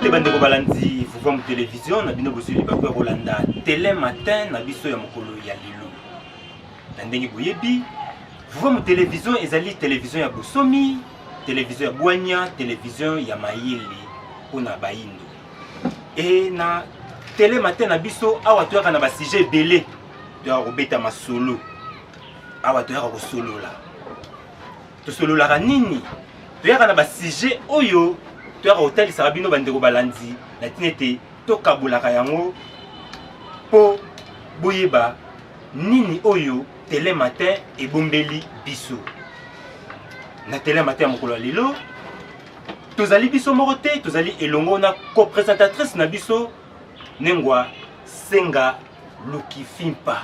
Mbote bandeko balandi Vuvamu Television na bino, bozwi libaku ya kolanda Tele Matin na biso ya mokolo ya lelo. Na ndenge boyebi, Vuvamu Television ezali television ya bosomi, television ya bwanya, television ya mayele mpona bayindo. E na Tele Matin na biso awa toyaka na basujet ebele, toyaka kobeta masolo awa, toyaka kosolola. Tosololaka nini? Toyaka na basujet oyo toyaka kotalisaka bino bandeko balandi, na ntina ete tokabolaka yango mpo boyeba nini oyo Tele Matin ebombeli biso. Na Tele Matin ya mokolo ya lelo, tozali biso moko te, tozali elongo na coprésentatrice na biso Nengwa Senga Lukifimpa.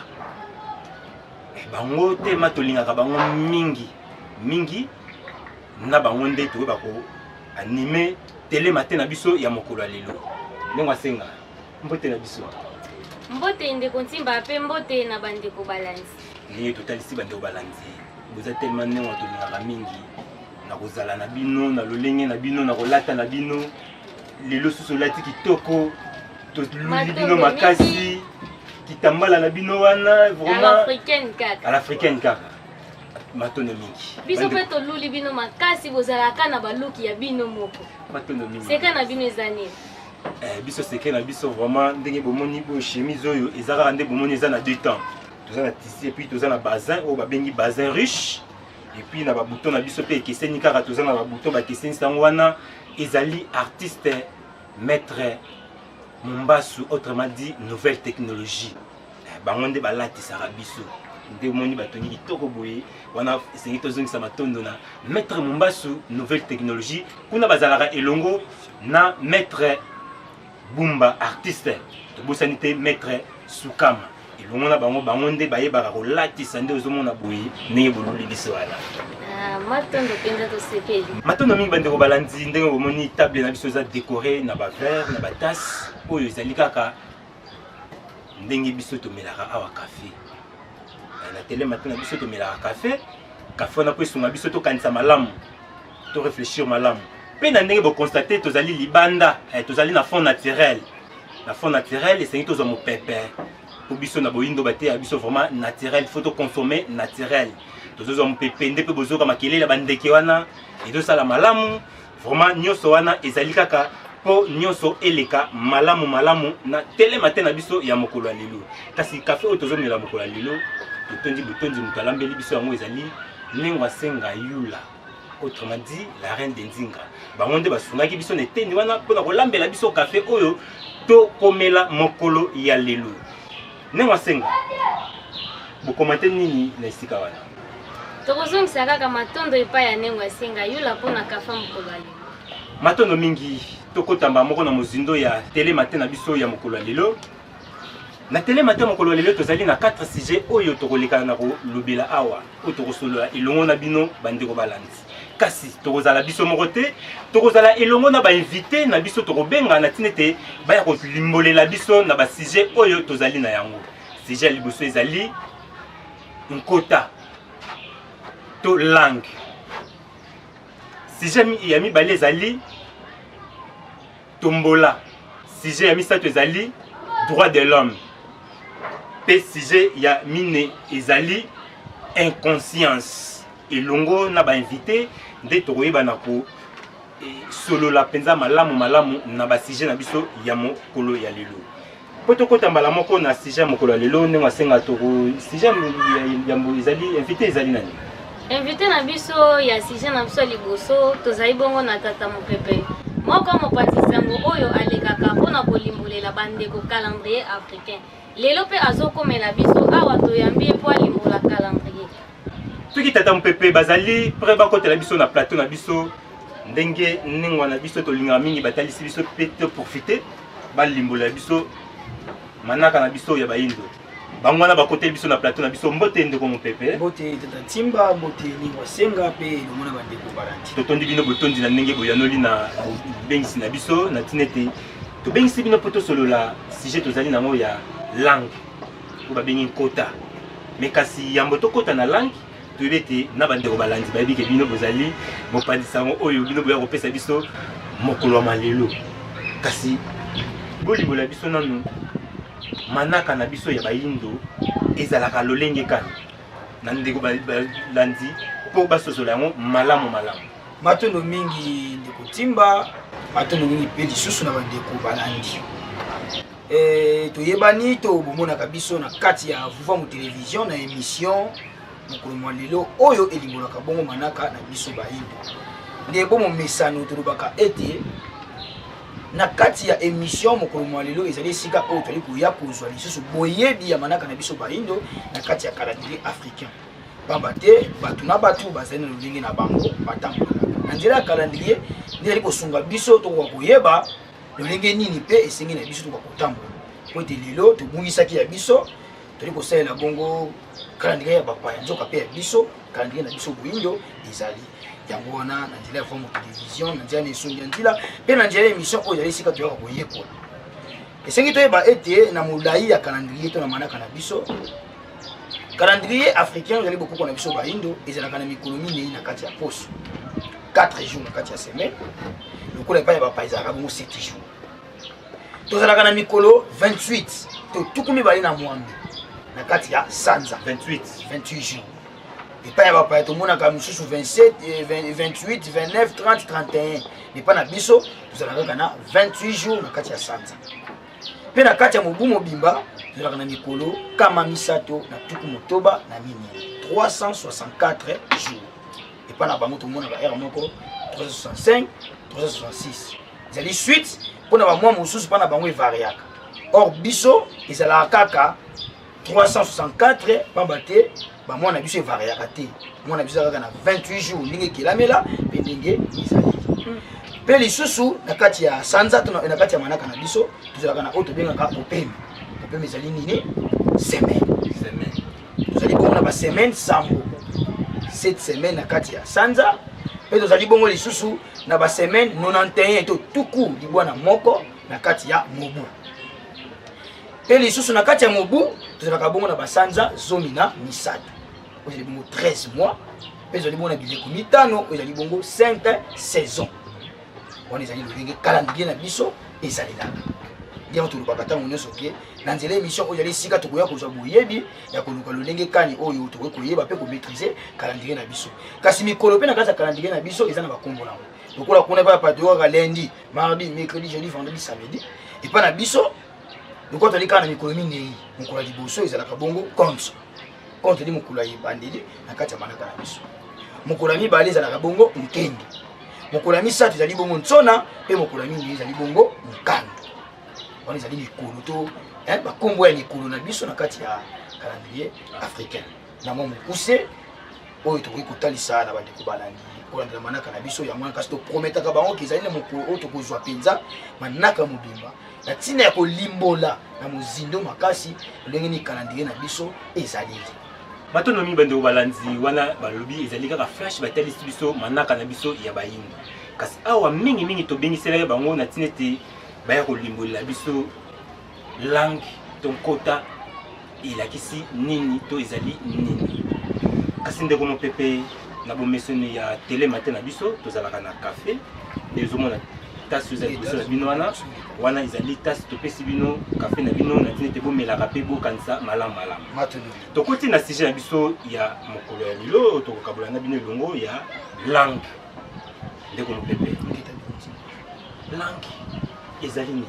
Bango te ma tolingaka bango mingi mingi, na bango nde toyeba ko anime Tele Matin na biso ya mokolo ya lelo. Ndenge asenga, mbote na biso. Mbote ndeko Ntimba, mpe mbote na bandeko balandi. Ndenge totalisi bandeko balandi, boza tellement ndenge tolingaka mingi na kozala na bino, na lolenge na bino, na kolata na bino. Lelo susu olati kitoko, toluli bino makasi, kitambala na bino wana vraiment à l'africaine kaka. À l'africaine kaka. Matondo mingi. Biso mpe toluli bino makasi, bozalaka na baluki ya bino moko. Matondo mingi. Secret na bino eza nini? Biso secret na biso vraiment, ndenge bomoni boyo, chemise oyo eza kaka nde bomoni, eza na deux temps. Toza na tissu et puis toza na bazin oyo babengi bazin riche, et puis na babouton na biso mpe ekeseni kaka, toza na babouton bakeseni sango wana. Ezali artiste maître Mombasu, autrement dit nouvelle technologie. Bango nde balatisaka biso, nde omoni batongi kitoko boye wana. Esengi tozongisa matondo na maître Mombasu nouvelle technologie. Kuna bazalaka elongo na maître Bumba artiste, tobosani te maître Sukama elongo na bango. Bango nde bayebaka kolatisa, nde ozomona boye ndenge boluli biso wana. Matondo mpenza, tosepeli. Matondo mingi bandeko balandi. Ndenge bomoni, table na biso eza décoré na baverre, na batasse oyo ezali kaka ndenge biso tomelaka awa kafe na Tele Matin na biso. Tomelaka kafe, kafe wana mpo esunga biso tokanisa malamu, to réfléchir malamu. Mpe na ndenge boconstate, tozali libanda, tozali na fond naturel. Na fond naturel, esengi tozwa mopepe, mpo biso na boyindo bateya biso vraiment naturel, faut toconsommer naturel. Tozozwa mopepe nde mpe bozoka makelele ya bandeke wana, ezosala malamu vraiment. Nyonso wana ezali kaka mpo nyonso eleka malamu malamu na Tele Matin na biso ya mokolo ya lelo. Kasi kafe oyo tozomela mokolo ya lelo, totondi botondi moto alambeli biso yango, ezali Ndenge Asenga Yula, autrement dit la reine de Nzinga. Bango nde basungaki biso na eteni wana mpona kolambela biso kafe oyo tokomela mokolo ya lelo. Ndenge Asenga, bokomate nini na esika wana? Tokozongisa kaka matondo epai ya Ndenge Asenga Yula mpona kafa mokolo ya lelo. Matondo mingi. Tokotamba moko na mozindo ya Tele Matin na biso ya mokolo ya lelo. Na Tele Matin mokolo ya lelo, tozali na 4 sujet oyo tokolekana na kolobela awa, oyo tokosolola elongo na bino bandeko balandi. Kasi tokozala biso moko te, tokozala elongo na bainvité na biso. Tokobenga na ntina ete baya kolimbolela biso na basujet oyo tozali na yango. Sujet ya liboso ezali nkota to langue. Sujet ya mibale ezali tombola. Sujet ya misato ezali droit de l'homme, mpe sujet ya mine ezali inconscience. Elongo na bainvité nde tokoyeba na kosolola mpenza malamu malamu na basujet na biso ya mokolo ya lelo. Mpo tokɔta mbala moko na sujet ya mokolo ya lelo, ndenge asenga, toko sujet yambo ezali, invité ezali nani? Invité na biso ya sujet na biso ya liboso, tozali bongo na tata Mopepe moko, mopanzi sango oyo alekaka mpona kolimbolela bandeko calendrier africain. Lelo mpe azokomela biso awa, toyambi ye mpo alimbola calendrier. Soki tata Mopepe bazali prêt bakotela biso na plateau na biso, ndenge nengwa na biso tolingaka mingi batalisi biso mpe toprofite balimbolela biso manaka na biso ya bayindo. Bango wana bakoteli biso na plateau na biso. Mbote ndeko Mopepe. Mbote tata Ntimba, mbote Ningwa Senga mpe elongo na bandeko balandi. Totondi bino botondi na ndenge boyanoli na bobengisi na biso, na ntina ete tobengisi bino mpo tosolola sujet tozali nango ya langue oyo babengi nkota. Mais kasi yambo tokɔta na langue, toyebi ete na bandeko balandi bayebi ke bino bozali mopanzi sango oyo bino boya kopesa biso mokolo ya malelo. Kasi bolimbola biso nanu manaka na biso ya bayindo ezalaka lolenge kani na ndeko balandi mpo basosola yango malamu malamu. Matondo mingi ndeko Timba, matondo mingi mpe lisusu na bandeko balandi. Toyebani to bomonaka biso na kati ya Vuvamu Television na emission mokolo mwa lelo oyo elimbolaka bongo manaka na biso bayindo. Nde bo momesano tolobaka ete na kati ya emission mokolo mwa lelo ezali esika oyo tozali koya kozwa lisusu boyebi ya manaka na biso bayindo na kati ya calendrier africain. Pamba te bato na bato bazali na lolenge na bango batambolaka na nzela ya calendrier, nde ezali kosunga biso tokoka koyeba lolenge nini mpe esengi na biso tokoka kotambola, po ete lelo tobungisaki ya biso, tozali kosalela bongo calendrier ya bapaya, nzoka mpe ya biso calendrier na biso boyindo ezali yango wana. Na nzela ya Vuvamu Television, na nzela na esongi ya nzela mpe na nzela ya émission oyo ezali esika toyaka koyekola, esengi toyeba ete na molai ya calendrier to na manaka na biso, calendrier africain ezali bokoko na biso bayindo, ezalaka na mikolo minei na kati ya poso, 4 jours na kati ya semaine, lokola epai ya bapaya ezalaka bongo 7 jours. Tozalaka na mikolo 28 to 28 na kati ya sanza. 28. 28 jours. Epai ya bapaya tomonaka mosusu 27, 28, 29, 30, 31. Epai na biso tozalaka kaka na 28 jours na kati ya sanza, mpe na kati ya mobu mobimba tozalaka na mikolo 364, 364 jours. Epai na bango tomonaka heure moko 365, 366, ezali suite mpona bamwa mosusu mpa na bango evariaka. Or biso ezalaka kaka 364, pamba te bamwa na biso evariaka te. Mwana biso kaka na 28 jours ndenge ekelamela mpe ndenge ezali. Mpe lisusu na kati ya sanza to na kati ya manaka na biso tozalaka na oyo tobengaka bopemi. Bopemi ezali nini? Semaine. Semaine. Tozali bongo na basemaine sambo, 7 semaine na kati ya sanza, mpe tozali bongo lisusu na basemaine 91 to 91 na kati ya mobu. Mpe lisusu na kati ya mobu tozalaka bongo na basanza 13 oyo ezali bongo 13 mois, mpe ezali bongo na bileko mitano oyo ezali bongo 5 saison. Wana ezali lolenge calendrier na biso ezalelaka. Yango tolobaka ntango nyonso ke na nzela émission oyo ezali esika tokoya kozwa boyebi ya koluka lolenge kani oyo tokoki koyeba mpe komaîtriser calendrier na biso. Kasi mikolo mpe na kati ya calendrier na biso eza na bakombo nango, lokola kuna epai ya toyokaka lundi, mardi, mercredi, jeudi, vendredi, samedi. Epai na biso lokola tozali kaka na mikolo minei, mokolo ya liboso ezalaka bongo konso. Konso ezali mokolo ya ebandeli na kati ya manaka na biso. Mokolo ya mibale ezalaka bongo nkende, mokolo ya misato ezali bongo ntsona, mpe mokolo ya minei ezali bongo nkando. Wana ezali mikolo to bakombo ya mikolo na biso na kati ya calendrier africain. Na mwa mokuse oyo tokoki kotalisa na bandeko balandi kolandela manaka na biso yango wana. Kasi toprometaka bango ke ezali na mokolo oyo tokozwa mpenza manaka mobimba na ntina ya kolimbola na mozindo makasi lolenge nini calendrier na biso ezaleli. Matondo mingi bandeko balandi. Wana balobi ezali kaka flash, batalisi biso manaka na biso ya bayindo. Kasi awa mingimingi tobengiselaki bango na ntina ete baya kolimbolela biso langue to nkota elakisi nini to ezali nini. Kasi ndeko mopepe, na bomeseni ya telema te na biso tozalaka na kafe nde ezomona tasse ezali liboso na bino wana. Wana ezali tasse, topesi bino kafe na bino na ntina ete bomelaka mpe bokanisa malamu malamu. Tokoti na sujet na biso ya mokolo ya lelo oyo tokokabola na bino elongo ya langue. Ndeko mopepe, langue ezali nini?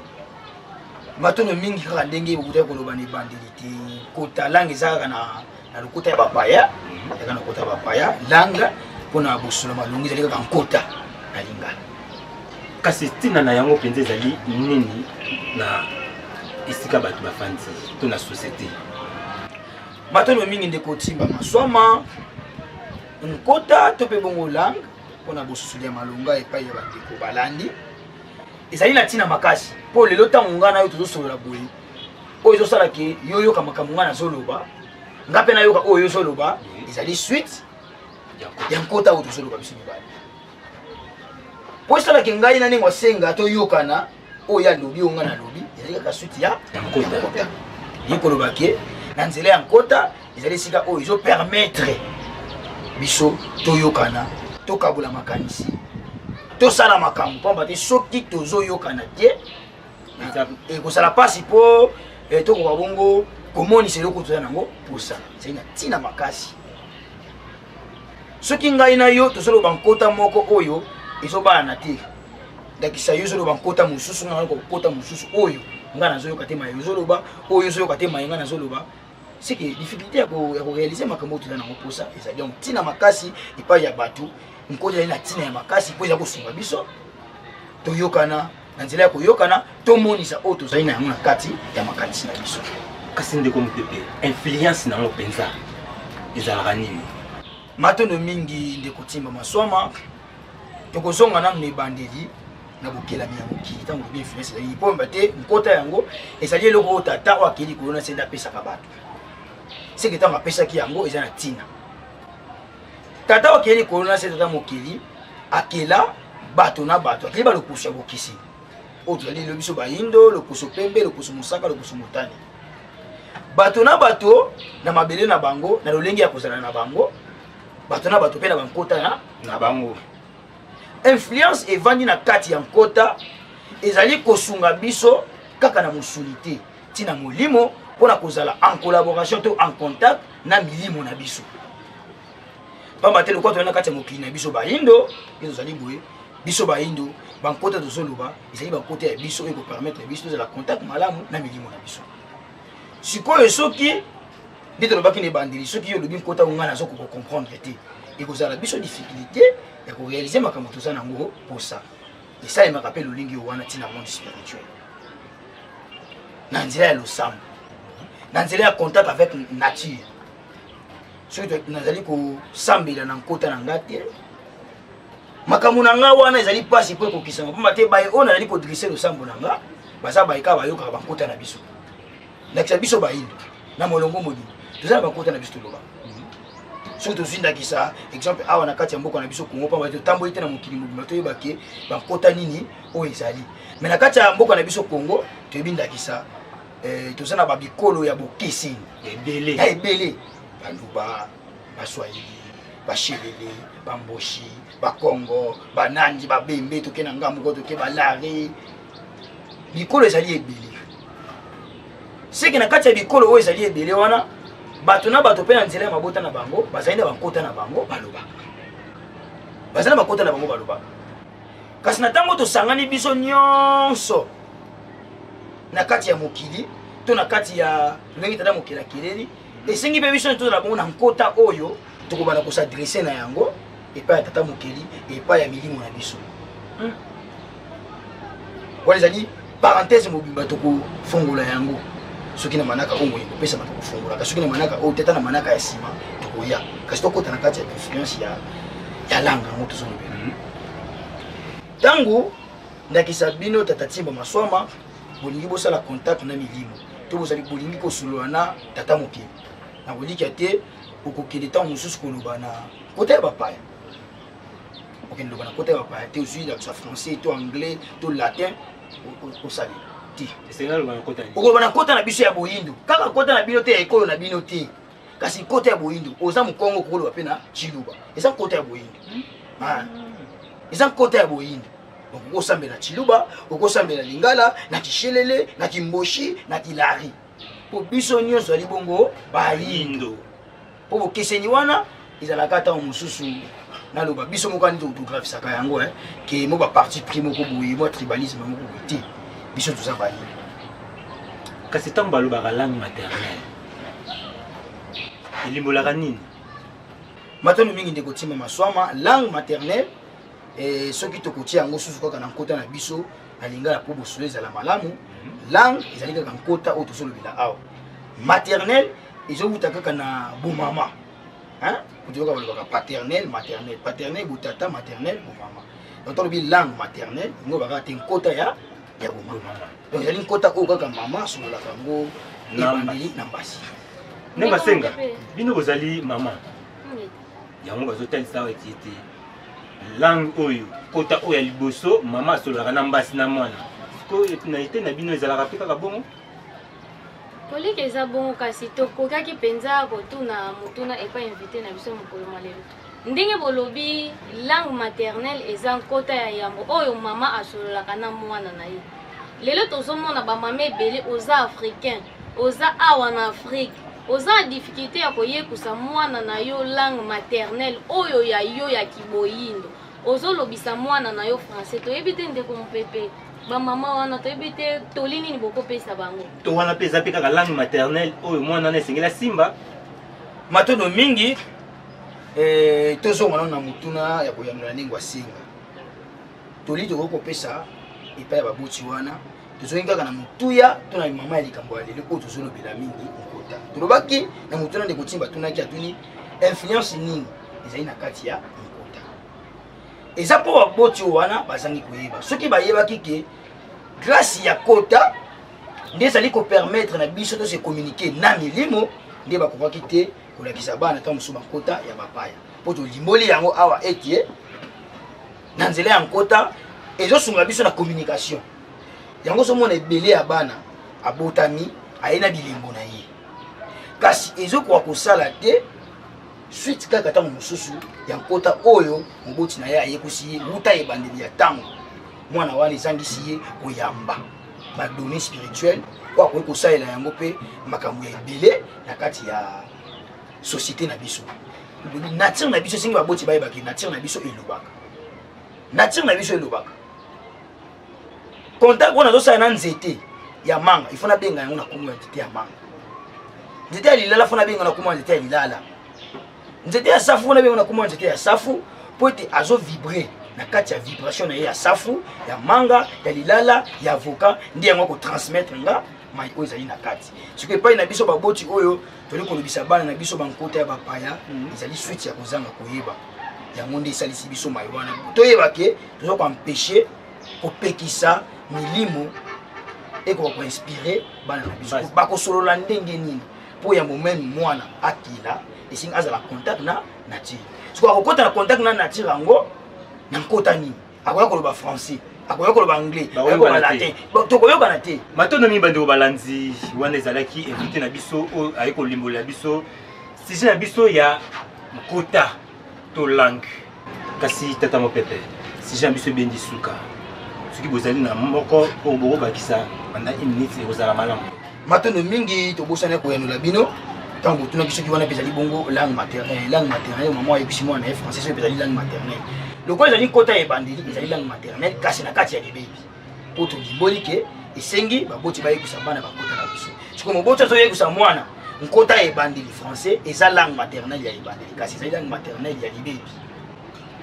Matondo mingi. Kaka ndenge bokutaki koloba na ebandeli te, kota langue eza kaka na lokota ya bapaya, kaka na lokota ya bapaya. Langue mpona bosolo malongi ezali kaka nkota na lingala. Kasi ntina na yango mpenza ezali nini na esika bato bafandi to na société? Matondo mingi ndeko Timba Maswama. Nkota to mpe bongo langue mpona bososoli ya malonga epai ya bandeko balandi ezali na ntina makasi, mpo lelo ntango ngai na yo tozosolola boye, oyo ezosala ke yo yoka makambo ngai nazoloba, nga mpe nayoka oyo ozoloba, ezali suite ya nkota oyo tozoloba biso mibale. Po esalaki ngai na ndenge asenga toyokana, oyo alobi, oyo ngai nalobi, ezali kaka suite ya nkota. Ye koloba ke na nzela ya nkota ezali esika oyo ezopermettre biso toyokana, tokabola makanisi, tosala makambo, pamba te soki tozoyokana te. Ekozala mpasi mpo eh, tokoka bongo komonisa eloko toza nango mposa. Ezali na ntina makasi. Soki ngai na yo tozoloba nkota moko oyo ezobalana te, ndakisa yo ozoloba nkota mosusu, ngai nayoka nkota mosusu oyo ngai nazoyoka te maye ozoloba, oyo ozoyoka te maye ngai nazoloba, c'est que difficulté ya koréaliser makambo oyo toza nango mposa ezali. Donc ntina makasi epai ya bato, nkota ezali na ntina ya makasi mpo eza kosunga biso toyokana. Na nzela ya koyokana, tomonisa oyo tozali na yango na kati ya makanisi na biso. Kasi ndeko Mopepe, influence nango mpenza ezalaka nini? Matondo mingi, ndeko Timba Maswama. Tokozonga nanu na ebandeli, na bokelami ya mokili. Ntango lobi influence ezali mpomba te, nkota yango ezali eloko oyo tata oyo akei likolo na se nde apesaka bato. Seke ntango apesaki yango, eza na ntina. Tata oyo akei likolo na se, tata mokeli, akela bato na bato, akeli balokoso ya bokeseni oyo tozali lelo biso bayindo, lokoso pembe, lokoso mosaka, lokoso motane, bato na bato na mabele na bango, na lolenge ya kozala na bango, bato na bato mpe na bankota na bango. Influence evandi na kati ya nkota, ezali kosunga biso kaka na mosuni te, ntina molimo, mpona kozala en collaboration to en contact na milimo na biso. Pamba te lokola tozali na kati ya mokili na biso bayindo, mpe tozali boye biso bayindo, bankota tozoloba ezali bankota ya biso oyo ekopermettre biso tozala contact malamu na milimo na biso. Sikoyo, soki nde tolobaki na ebandeli, soki yo olobi nkota oyo ngai nazokoka comprendre te, ekozala biso difficulté ya koréaliser makambo toza nango posa. Esalemaka mpe lolingi oyo wana ntina monde spirituel, na nzela ya losambo, na nzela ya contact avec nature. Soki nazali kosambela na nkota na nga te, makambo na nga wana ezali mpasi mpo ekokisama, mpamba te baye oyo nazali koadresser losambo na nga baza baye kaka bayokaka bankota na biso. Ndakisa, biso bayindo na molongo mobimba toza na bankota na biso toloba. Soki tozwi ndakisa, exemple, awa na kati ya mboka na biso Kongo, pamba te totamboli te na mokili mobimba toyeba ke bankota nini oyo ezali, mais na kati ya mboka na biso Kongo toyebi ndakisa toza na babikolo ya bokeseni ebele. Ya ebele: Baluba, Baswahili, Bashelele, Bamboshi, Bakongo, Banandi, Babembe, toke na ngambo ko toke Balari. Bikolo ezali ebele. Seke na kati ya bikolo oyo ezali ebele wana, bato na bato mpe na nzela ya mabota na bango bazali na bankota na bango balobaka, bazali na bakota na bango balobaka. Kasi na ntango tosangani biso nyonso na kati ya mokili to na kati ya ndenge tata mokili akeleli, esengi mpe biso tozala bongo na nkota oyo tokobanda kos'adresser na yango epai ya tata mokeli, epai ya milimo na biso. Wana ezali parenthèse mobimba, tokofongola yango soki na manaka oyo moye kopesama, tokofungolaka soki na manaka oyo teta na manaka ya nsima tokoya. Kasi tokɔta na kati ya influence ya langue yango tozolobela. Ntango ndakisa bino, tata Timba Maswama, bolingi bosala contact na milimo to bozali bolingi kosolola na tata mokili, na kolikia te okokende ntango mosusu koloba na kota ya bapaya. Okende loba na kota ya bapaya te, ozwi ndakisa français to anglais to latin, osalela te. Esengeli aloba na kota nini? Okoloba na kota na biso ya boyindo, kaka kota na bino te, ya ekolo na bino te, kasi kota ya boyindo. Oza mokongo, okoloba mpe na Chiluba, eza kota ya boyindo. Ah, eza kota ya boyindo. Okosambela Chiluba, okosambela Lingala, na Kishelele, na Kimboshi, na Kilari, mpo biso nyonso ali bongo bayindo. Indo. Mpo bokeseni wana ezalaka ntango mosusu, naloba biso moko ani tografisaka yango ke mo baparti pris moko boye, mwa tribalisme moko boye te. Biso toza bayindo. Kasi ntango balobaka langue maternelle, elimbolaka nini? Matondo mingi, ndeko Ntima Maswama. Langue maternelle, soki tokotia yango susu kaka na nkota na biso na lingala mpo bosolo ezala malamu, langue ezali kaka nkota oyo tozolobela awa. Maternelle ezowuta kaka na bomama. Toyoka balobaka paternel, maternel. Paternel botata, maternel bomama. Donc tolobi langue maternelle yango bakaka te nkota ya bomama. Donc ezali nkota oyo kaka mama asololaka yango ebandeli na mbasi. Nde basenga bino bozali mama yango, bazotalisa awa eti ete langue oyo, kota oyo ya liboso mama asololaka na mbasi na mwana. Sikoyo na ete na bino ezalaka mpe kaka bongo? Kolika eza bongo, kasi tokokaki mpenza kotuna motuna epai invité na biso mokolo malelo. Ndenge bolobi langue maternelle eza nkota ya yambo oyo mama asololaka na mwana na ye. Lelo tozomona bamama ebele, oza africain, oza awa na Afrique, oza na difficulté ya koyekusa mwana na yo langue maternelle oyo ya yo ya kiboyindo, ozolobisa mwana na yo français. Toyebi te ndeko Mopepe, bamama wana toyebi te toli nini bokopesa bango. To wana mpe eza mpe kaka langue maternelle oyo mwana wana esengeli asimba. Matondo mingi. Tozonga nano na motuna ya koyanola ndenge asenga toli tokoki kopesa epai ya baboti wana. Tozongi kaka na motuya to na mama ya likambo ya lelo oyo tozolobela mingi, nkota. Tolobaki na motuna ndeko Timba atunaki, atuni influence nini ezali na kati ya nkota. Eza mpo baboti oyo wana bazangi koyeba. Soki bayebaki ke grâce ya kota nde ezali kopermettre na biso to se communiquer na milimo, nde bakokaki te kolakisa bana ntango mosusu bankota ya bapaya. Mpo tolimboli yango awa ete na nzela ya nkota ezosunga biso na communication. Yango ozomona ebele ya bana abotami aye na bilembo na ye, kasi ezokoka kosala te suite kaka ntango mosusu ya nkota oyo moboti na ye ayekusi ye wuta ebandeli ya ntango mwana wana, ezangisi ye koyamba badonnées spirituelles oyo akoki kosalela yango mpe makambo ya ebele na kati ya société na biso. Nature na biso esengi baboti bayebaki nature na biso elobaka, nature na biso elobaka. Contact oyo nazosala na nzete ya manga, il faut nabenga yango na kombo ya nzete ya manga. Nzete ya lilala, faut nabenga na kombo ya nzete ya lilala. Nzete ya safu, faut nabenga na kombo ya nzete ya safu, mpo ete azovibre na kati ya vibration na ye ya safu, ya manga, ya lilala, ya avocat. Nde yango akotransmettre nga mai oyo ezali na kati. Soki epai na biso baboti oyo toli kolobisa bana na biso bankota ya bapaya, ezali suite ya kozanga koyeba. Yango nde esalisi biso mai wana. Toyeba ke toza koempêcher, kopekisa milimo ekoka koinspire bana na biso. Bakosolola ndenge nini? Mpo ya momeme mwana akila, esingi azala contact na nature. Soki akokota na contact na nature yango na nkota nini, akoya koloba français, akoya koloba anglais, akoya koloba latin, tokoyokana te. Matondo mingi bandeko balanzi. Wana ezalaki invité na biso oyo aye kolimbolela biso sujet na biso ya nkota to langue. Kasi tata Mopepe, sujet na biso ebendi suka. Soki bozali na moko oyo bokobakisa banda une minute, ekozala malamu. Matondo mingi. Tobosani koyanola bino ntango botunaki soki wana mpe ezali bongo langue maternelle. Langue maternelle, mama ayebisi mwana na ye français, soki mpe ezali langue maternelle, lokola ezali nkota ya ebandeli, ezali langue maternelle kasi na kati ya libebi, mpo tolimboli ke esengi baboti bayebisa bana bakota na biso. Sikoyo moboti azoyebisa mwana nkota ya ebandeli français, eza langue maternelle ya ebandeli, kasi ezali langue maternelle ya libebi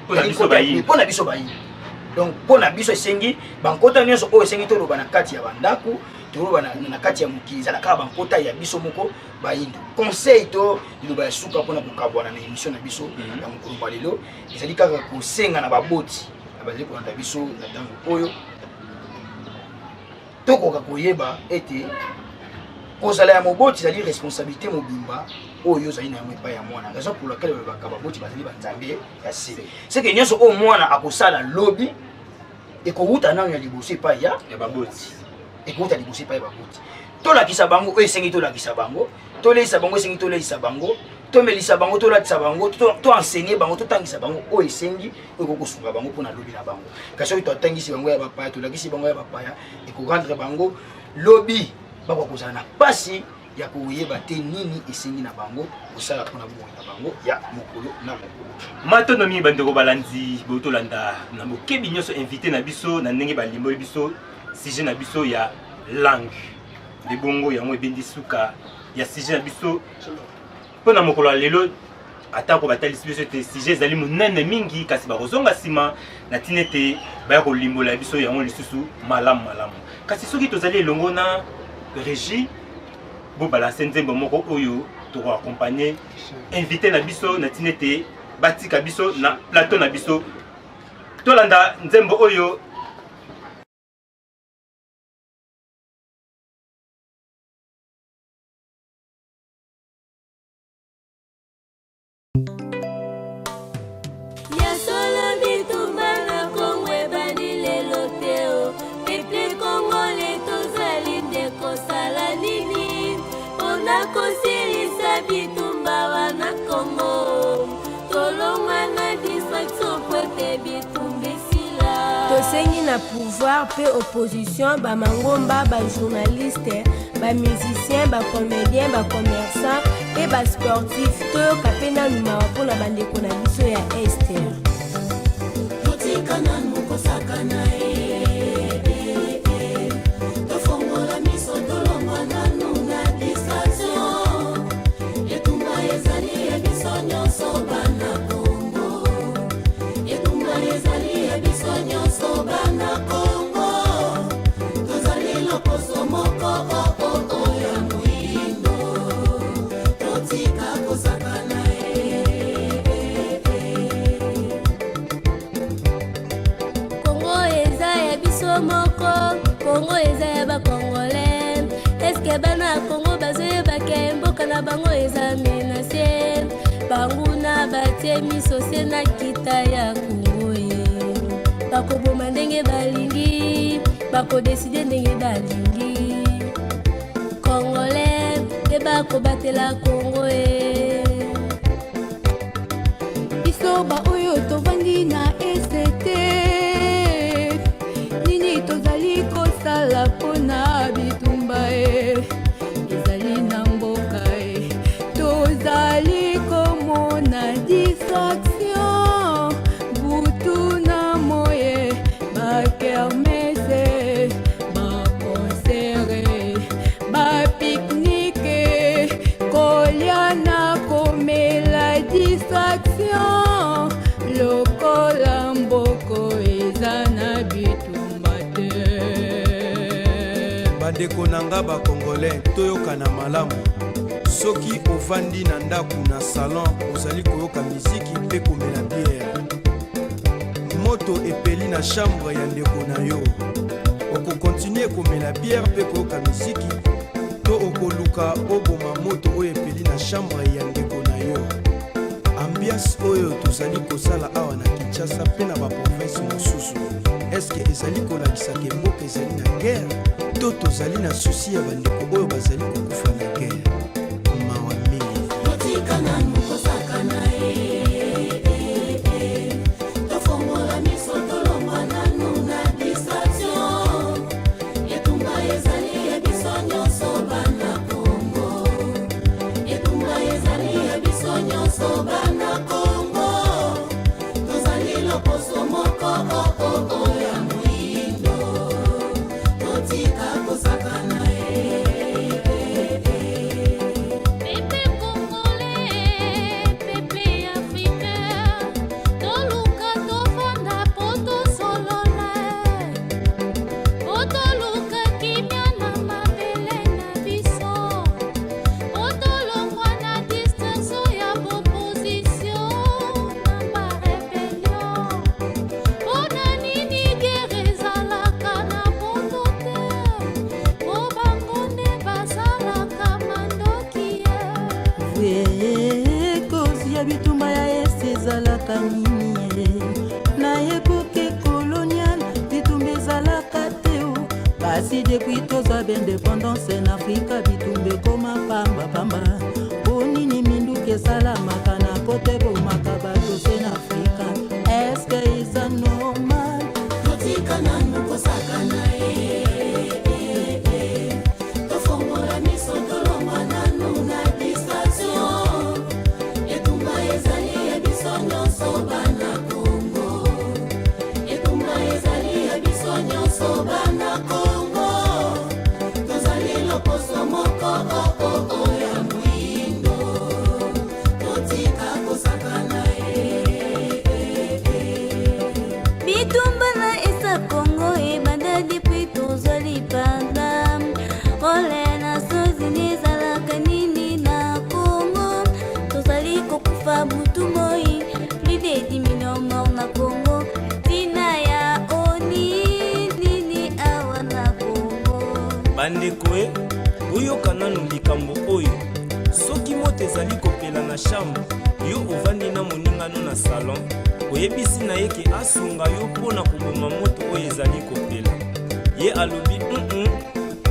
mpo na biso bayini. Donc mpo na biso esengi bankota nyonso oyo esengi toloba na kati ya bandako, toloba na kati ya mokili, ezala kaka bankota ya biso moko bayindo. Conseil to liloba ya suka mpona kokabwana na émission na biso ya mokolo mwa lelo ezali kaka kosenga na baboti na bazali kolanda biso na ntango oyo, tokoka koyeba ete kozala ya moboti ezali responsabilité mobimba oyo ozali na yango epai ya mwana. Raison pour laquelle balobaka baboti bazali banzambe ya se. Seke nyonso oyo mwana akosala lobi ekowuta nano ya liboso epai ya baboti. Ekowuta liboso epai ya baboti. Tolakisa bango oyo esengi tolakisa bango, toleisa bango esengi toleisa bango, tomelisa bango, tolatisa bango, toenseigner bango, totangisa bango oyo esengi, oyo ekoki kosunga bango mpona lobi na bango. Kasi soki totangisi bango ya bapaya, tolakisi bango ya bapaya, ekorendre bango lobi bakoka kozala na mpasi ya koyeba te nini esengi na bango kosala mpona bomoi na bango ya mokolo na mokolo. Matondo mingi bandeko balandi. Botolanda na bokebi nyonso invité na biso na ndenge balimboli biso sujet na biso ya langue. Nde bongo yango ebendi suka ya sujet na biso mpo na mokolo ya lelo. Atako batalisi biso ete sujet ezali monene mingi, kasi bakozonga nsima na ntina ete baya kolimbola biso yango lisusu malamu malamu. Kasi soki tozali elongo na régie, bobalanse nzembo moko oyo tokoaccompagne invité na biso na ntina ete batika biso na plateau na biso. Tolanda nzembo oyo. Ya solo, bitumba na Kongo ebandi lelo te o. Peuple congolais, tozali nde kosala nini mpona kosilisa bitumba wana Kongo? Tolongwa na distraction po ete bitumba esila. na pouvoir mpe opposition, ba mangomba, ba journalistes, ba musiciens, ba comédiens, ba commerçants mpe ba sportifs, toyoka mpe nanu mawa mpo na bandeko na biso ya Est. Totika nanu kosakana e, e, e. Tofongola miso, tolongwa nanu na distraction. Etumba ezali ya biso nyonso bana Kongo. Etumba ezali ya biso nyonso bana Kongo. Tozali loposo moko oh, oh, oh, ya moyindo. Totika kosakana e, e, e. Kongo eza ya biso moko, Kongo eza ya bacongolais. Eske bana ya Kongo bazoyeba ke mboka na bango eza menacé? Banguna batie miso se na kita ya Kongo ye. Bakoboma ndenge balingi, bakodécider ndenge balingi. Congolais, yeba kobatela Kongo ye. Biso baoyo tovandi na Est, nini tozali kosala mpona bitumba e ezali na mboka e? Tozali komona distraction butu na moye, bakermesse, baconcert, bapique-nique, kolia na komela, distraction lokola mboko eza na bitumba te. Bandeko na nga bacongolais, toyokana malamu. Soki ovandi na ndako, na salon, ozali koyoka miziki mpe komela bière, moto epeli na chambre ya ndeko na yo, okocontinuer komela bière mpe koyoka miziki to okoluka oboma moto oyo epeli na chambre ya ndeko na yo? Ambiance oyo tozali kosala awa na Kinshasa mpe na baprovince mosusu, eske ezali kolakisa ke mboka ezali na guerre to tozali na souci ya bandeko oyo bazali kokufa na guerre? Mawa mingi. Totika nanu kosakana e, e, e. Tofongola miso, tolongwa nanu na distraction. Etumba ezali ya biso nyonso bana Kongo. Etumba ezali ya biso nyonso bana Kongo. Tozali loposo moko oh, oh, oh, ya moyindo. Totika kosakana e, e, e. Peuple congolais, peuple africain, toluka tovanda po tosolola, po toluka kimia na mabele na biso, po tolongwa na distraction ya opposition na barébellion. Mpona nini guerre ezalaka na poto te? Po bango nde basalaka mandoki ye. Cause ya bitumba ya Est ezalaka nini ye? Na époque coloniale bitumba ezalaka te o, kasi depuis tozwa baindépendance na Afrika, bitumba ekoma pambapamba. Po nini minduki esalamaka na poto ebomaka bato se na Afrika? Eske eza normal? Totika nanu kosakana e, e, e. Tofongola miso, tolongwa nanu na distraction. Etumba ezali ya biso nyonso bana Kongo. Etumba ezali ya biso nyonso bana Kongo. Tozali loposo moko oh, oh, oh, ya moyindo. Totika kosakana e, e, e. Bitumba na Est ya Kongo ebanda depuis tozwa lipanda. Rôle Nations Unies ezalaka nini na Kongo? Tozali kokufa butu moi, plus de 10 millions mort na Kongo. Ntina ya ONU nini awa na Kongo? Bandeko e, boyoka nanu likambo oyo. Soki moto ezali kopela na chambre, yo ovandi na moningano na salon, oyebisi na ye ke asunga yo mpo na koboma moto oyo ezali kopela. Ye alobi: "Mm,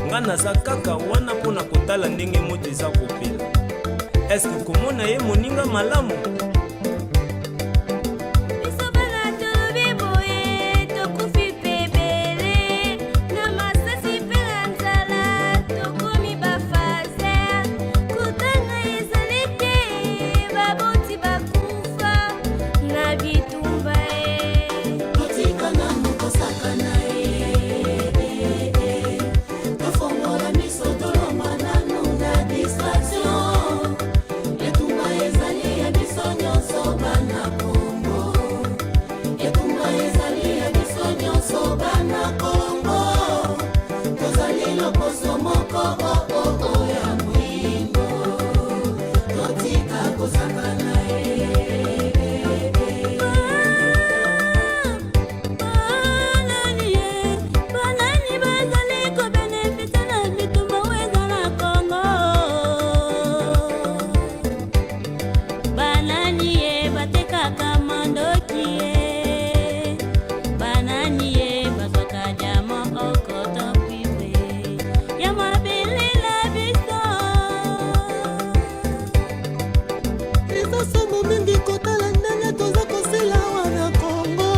nga naza kaka wana mpo na kotala ndenge moto eza kopela." Eske komona ye moninga malamu? Biso bana tolobi boye, tokufi pebe. loposo moko oh, oh, oh, ya mwindo totika kosakana Banani bazali kobenefise na bitumba oyo eza na Congo? Banani ye batekaka mandoki ye? Banani ye bazwaka diamant or coton cuivre ya mabele na biso? Eza somo mingi kotala ndenge toza kosila awa na Congo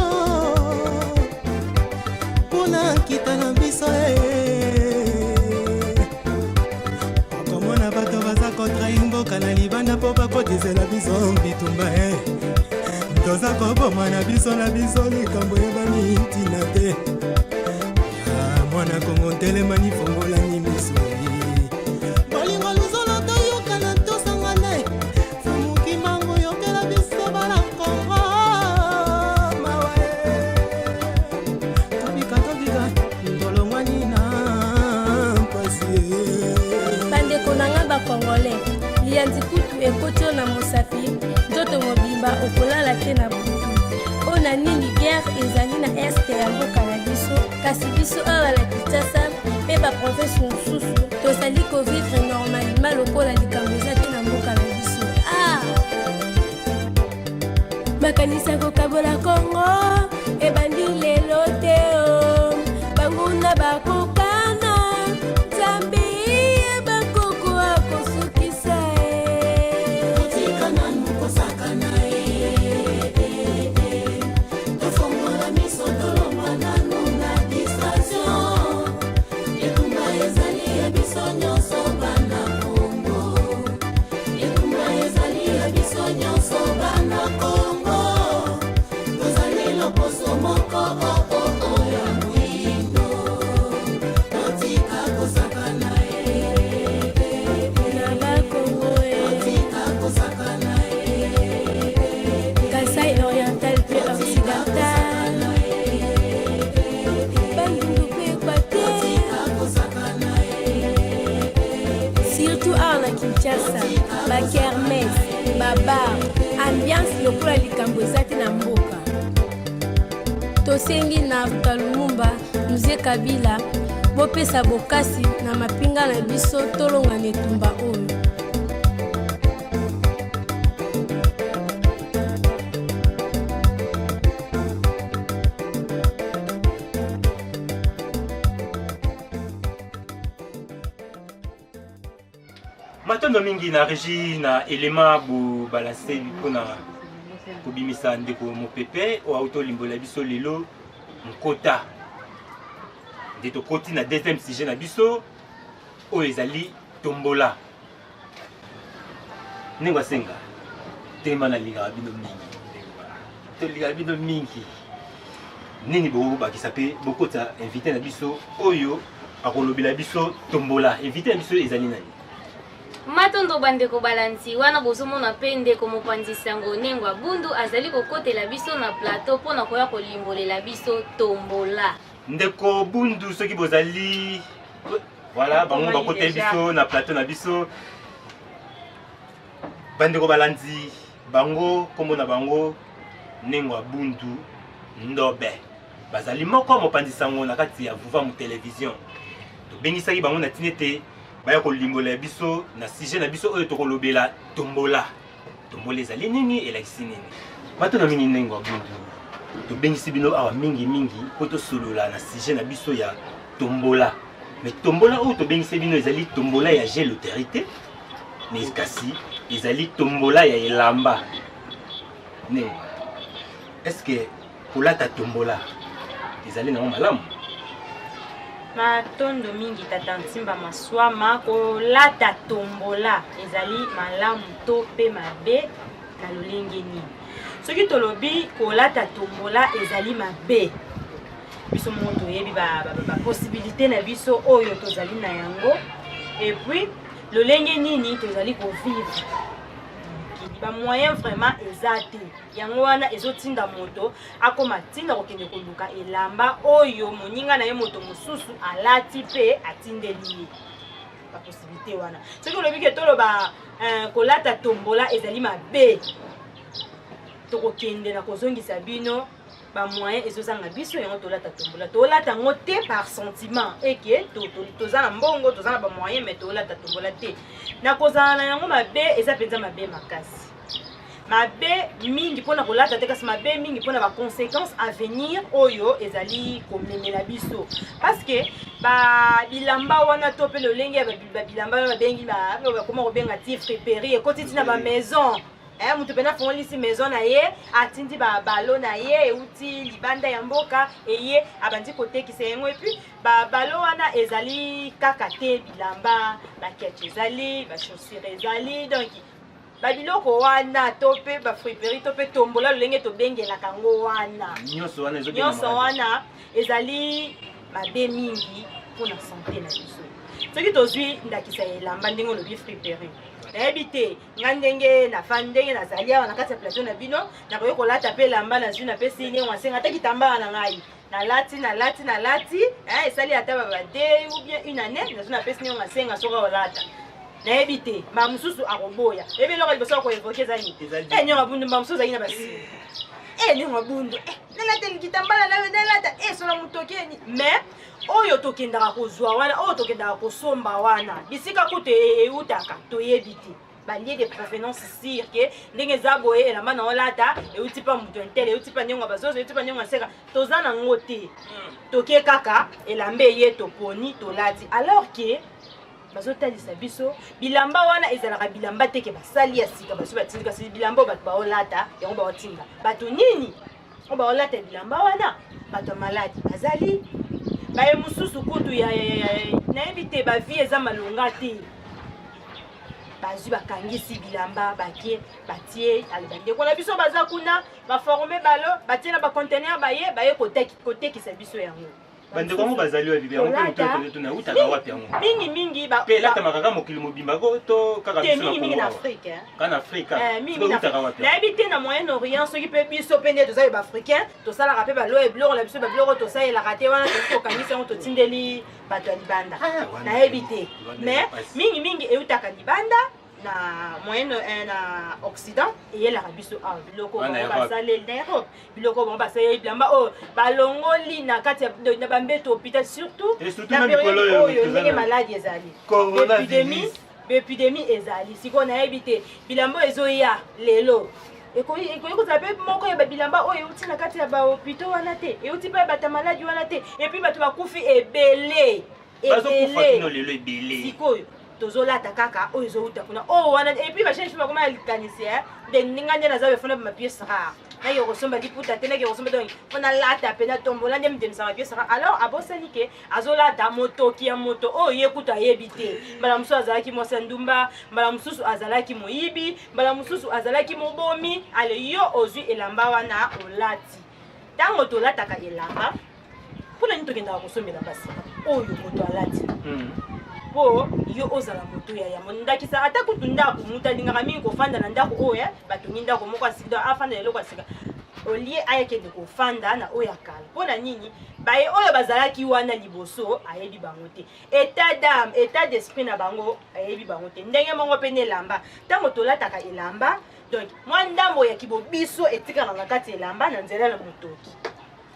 mpona nkita na biso eh. Okomona bato baza kotrahi mboka na libanda mpo bakotisela biso bitumba eh. Toza koboma na biso na biso likambo eyebani ntina te. Ah, mwana Kongo ntelemani fongolani miso bolingo luzolo toyokana tosangane Fumu Kimbangu yokela biso bana Kongo mawa e tobika tobika tolongwani na mpasi e. Bandeko na nga ba congolais, liyanzi kutu ekoti yo na mosapi, nzoto mobimba okolala te na butu. Mpo na nini guerre ezali na est ya mboka na biso, kasi biso awa na Kinshasa mpe ba province mosusu tozali ko vivre normalement lokola likambo eza te na mboka na biso. Ah! Makanisi ya kokabola Congo ebandi lelo te o. Banguna bakokana, Nzambe ye bakoko akosukisa ye. Totika nanu kosakana e, e, e. Tofongola miso tolongwa nanu na distraction. Etumba ezali ya biso nyonso bana Congo. Etumba ezali ya biso nyonso bana Congo. Tozali loposo moko oh, oh, oh, ya mwindo. Totika kosakana e, e, e. Na ba Congo e. Totika kosakana e, e, e. Kasai oriental pe occidental. Bandundu pe Equateur. Surtout awa na Kinshasa, ba kermesse, ba bar, ambiance lokola likambo eza te na mboka. Tosengi na Afrika Lumumba, Mzee Kabila, bopesa bokasi na mapinga na biso tolonga na etumba oyo. Matondo mingi na regie na elema bobalanse mpona kobimisa ndeko mopepe oyo auti olimbola biso lelo nkota. Nde tokoti na deuxième sujet na biso oyo ezali tombola. Ndenge asenga tema nalingaka bino mingi, tolingaka bino mingi. Nini bokobakisa mpe bokota invité na biso oyo akolobela biso tombola? Invité na biso ezali nani? Matondo bandeko balandi, wana bozomona mpe ndeko mopanzi sango Nengwa Bundu azali kokotela biso na plateau mpo na koya kolimbolela biso tombola. Ndeko Bundu, soki bozali voilà, bango bakoteli biso na plateau na biso. Bandeko balandi, bango kombo na bango Nengwa Bundu Ndobe, bazali moko mopanzi sango na kati ya Vuvamu Television. Tobengisaki bango na ntina ete baya kolimbola biso na sujet na biso oyo tokolobela tombola. Tombola ezali nini, elakisi nini? Bato na mingi Nengwa Bundu, tobengisi bino awa mingi mingi mpo tosolola na sujet na biso ya tombola. Mais tombola oyo tobengisi bino ezali tombola ya jeu loterie te, mais kasi ezali tombola ya elamba. Ne, est-ce que kolata tombola ezali nango malamu? Matondo mingi tata Ntimba Maswama. Kolata tombola ezali malamu to pe mabe na lolenge nini? Soki tolobi kolata tombola ezali mabe, biso moko toyebi ba, ba, ba, ba possibilité na biso oyo tozali na yango, et puis lolenge nini tozali kovivre. Bamoyen vraiment eza te. Yango wana ezotinda moto akoma ntina kokende koluka elamba oyo moninga na ye moto mosusu alati mpe atindeli ye. Bapossibilité wana, soki olobi ke toloba kolata tombola ezali mabe, tokokende na kozongisa bino bamoyen ezozanga biso. Yango tolata tombola, tolata yango te par sentiment eke toza na mbongo, toza na bamoyen, mais tolata tombola te na kozala na yango mabe. Eza mpenza mabe makasi, mabe mingi mpona kolata te, kasi mabe mingi mpona baconséquence à venir oyo ezali komemela biso, parce que bilamba wana to mpe lolenge ya babilamba wana babengi, bakoma kobenga ti friperie, ekoti ntina bamaison. Moto mpena afongolisi maison na ye, atindi babalo na ye euti libanda ya mboka, eye abandi kotekisa yango. Et puis babalo wana ezali kaka te bilamba, baketch ezali, bachaussure ezali, donc babiloko wana to mpe bafriperie to mpe tombola, lolenge tobengelaka yango wana, nyonso wana ezali mabe mingi mpona sante na biso. Soki tozwi ndakisa ya elamba, ndenge olobi friperie, nayebi te nga ndenge nafandi, ndenge nazali awa na kati ya plateau na bino, nakoki kolata mpe elamba nazwi, napesi ndenge wasenga, ata kitambala na ngai nalati, nalati, nalati, esali ata baba deux ou bien une année, nazwi, napesi ndenge wasenga. Soki olata, nayebi te, mbala mosusu akoboya. Eyebi eloko liboso akoévoquer eza nini? Nyonga bundu. Mbala mosusu ozalaki na basima, nyonga bundu, nalata kitambala nayo, nalata esola motoki eni. Mais oyo tokendaka kozwa wana, oyo tokendaka kosomba wana, bisika kutu eutaka toyebi te, balieu de provenance sûr ke ndenge eza boye, elamba na olata euti mpa moto un tel, euti mpa ndenge bazozo, euti mpa ndenge aseka, toza nango te. Toke kaka elamba eye, toponi, tolati, alors ke bazotalisa biso bilamba wana ezalaka bilamba teke basali ya sika, baso batindi, kasi bilamba oyo bato baolata yango, baotinda bato nini oyo baolata bilamba wana? Bato ya maladi bazali, baye mosusu kutu ya nayebi te, bavie eza malonga te, bazwi, bakangisi bilamba, bakie, batie. Ale, bandeko na biso baza kuna, baforme balo, batie na baconteneur, baye baye kotekisa biso yango. Bandeko yango bazali wapi? Yango mpe moto tuna, eutaka wapi yango? Mingi mingi. Mpe elatamaka kaka mokili mobimba ko to kaka te? Mingi mingi na Afrique. Kaka na Afrique? Eutaka wapi? Nayebi te. Na Moyen Orient soki mpe biso mpe nde toza baafricain, tosalaka mpe balo biloko na biso, babiloko tosalelaka te wana, toki kokangisa yango, totindeli bato ya libanda. Nayebi te, mais mingi mingi eutaka libanda, na moyen na Occident, eyelaka biso awa. Biloko bango basaleli na Europe, biloko bango basaleli, bilamba oyo balongoli na kati na bambeto hôpital, surtout na période oyo ndenge maladi ezali, épidémie, baépidémie ezali sikoyo. Nayebi te, bilamba oyo ezoya lelo ekoki kozala mpe moko ya babilamba oyo euti na kati ya bahôpitaux wana te, euti mpe ya bato ya maladi wana te. Et puis bato bakufi ebele. Ebele sikoyo, tozolata kaka oyo ezowuta kuna, oyo wana. Et puis bajeune fille bakoma ya likanisi nde ndinga nde naza befona bapièce rare, nake kosomba liputa te, nake kosomba, donc mpo nalata mpe natombola nde mitemisaka bapièce rare. Alors abosani ke azolata motoki ya moto oyo ye kutu ayebi te. Mbala mosusu azalaki mwasi ya ndumba, mbala mosusu azalaki moyibi, mbala mosusu azalaki mobomi. Ale, yo ozwi elamba wana, olati. Ntango tolataka elamba, mpona nini tokendaka kosombela basi oyo moto alati? Mpo yo ozala moto ya yambo. Ndakisa, ata kutu ndako, moto alingaka mingi kofanda na ndako oyo batongi ndako moko ya sika, afanda na eloko ya sika olie ayakende kofanda na oyo ya kala. Mpo na nini? Baye oyo bazalaki wana liboso, ayebi bango te, état d'âme, état d'esprit na bango, ayebi bango te. Ndenge moko mpe na elamba. Ntango tolataka elamba, donc mwa ndambo ya kibobiso etikaka na kati ya elamba na nzela na motoki.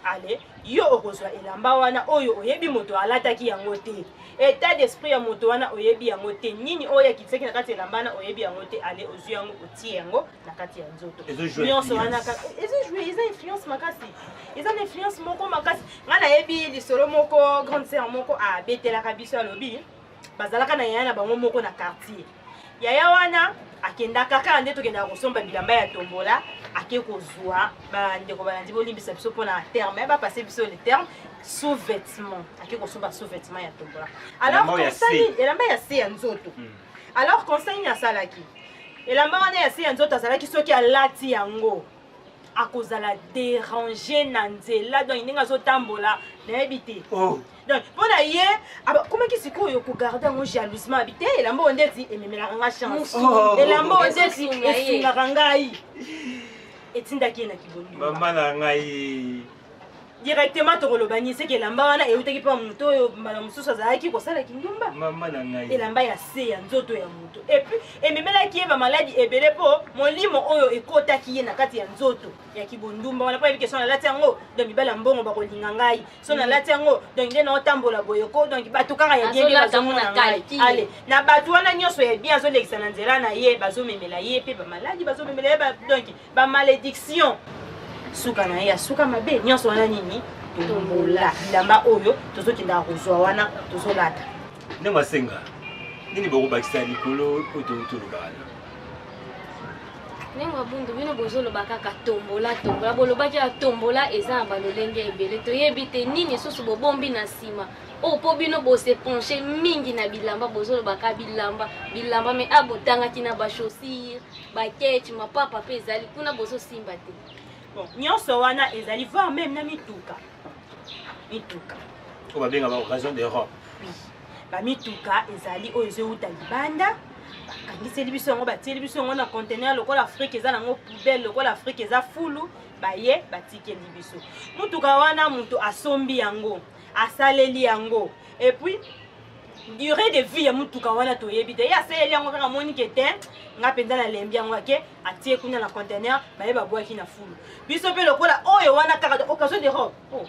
Ale, yo okozwa elamba wana oyo oyebi moto alataki yango te, état d'esprit ya moto wana oyebi yango te, nini oyo akitisaki na kati ya elamba wana oyebi yango te. Ale, ozwi yango, otie yango na kati ya nzoto, nyonso wana ezojouer, eza influence makasi, eza na influence moko makasi. Ngai nayebi lisolo moko, grande sœur moko abetelaka biso, alobi bazalaka na yaya na bango moko na quartier. Yaya wana akendaka kaka nde tokendaka kosomba bilamba ya tombola, ake kozwa, bandeko balandi bolimbisa biso mpona terme, bapase biso le terme, sous vêtement, ake kosomba sous vêtement ya tombola. Alors conseil, elamba ya se ya nzoto. Alors conseil nini asalaki? Elamba wana ya se ya nzoto azalaki, soki alati yango. Akozala déranger na nzela, donc ndenge azotambola nayebi te. Oh. Donc mpo na ye akomaki sikoyo kogarde yango jalousement, abi te elamba oyo ndeti ememelaka nga chance, Oh. elamba oyo ndeti Ezosunga ye. esungaka ngai, etindaki ye na kibondumba. Mama na ngai. Directement tokoloba nini? Seke elamba wana eutaki mpa moto oyo mbala mosusu azalaki kosala kindumba. Mama na ngai. Elamba ya se ya nzoto ya moto, et puis ememelaki ye bamaladi ebele, mpo molimo oyo ekotaki ye na kati ya nzoto ya kibondumba wana, mpo yebi ke so nalati yango, donc mibali ya mbongo bakolinga ngai, so nalati yango, donc nde naotambola boye ko, donc bato kaka ya bien nde Azolata yango bazomona na ngai. calcul. Ale na bato wana nyonso ya bien azolekisa na nzela na ye, bazomemela ye mpe bamaladi, bazomemela ye donc bamalédiction. Suka na ye ya suka mabe nyonso wana nini? Tombola, bilamba oyo tozokendaka kozwa wana tozolata. Ndenge asenga nini, bokobakisa likolo oyo toloba wana? Ndenge babundu bino bozoloba kaka tombola, tombola, bolobaki ya tombola eza na balolenge ebele, toyebi te nini lisusu bobombi na nsima oyo, mpo bino bose pencher mingi na bilamba, bozolobaka bilamba, bilamba, mais a botangaki na bachaussure, baketch, mapapa mpe ezali kuna, bozosimba te. Bon, nyonso wana ezali, voire même na mituka, mituka. Oyo babenga ba occasion d'Europe. Oui, bamituka ezali oyo ezowuta libanda, bakangiseli biso yango, batieli biso yango na conteneur. Lokola Afrique eza nango poubelle, lokola Afrique eza fulu, baye batikeli biso mutuka wana. Moto asombi yango, asaleli yango, et puis durée de vie ya mutuka wana toyebi te. Ye asaleli yango kaka, amoni ke te, nga mpenza nalembi yango, ake atie kuna na conteneur, baye babwaki na fulu. Biso mpe lokola oyo wana kaka occasion d'Europe, oh.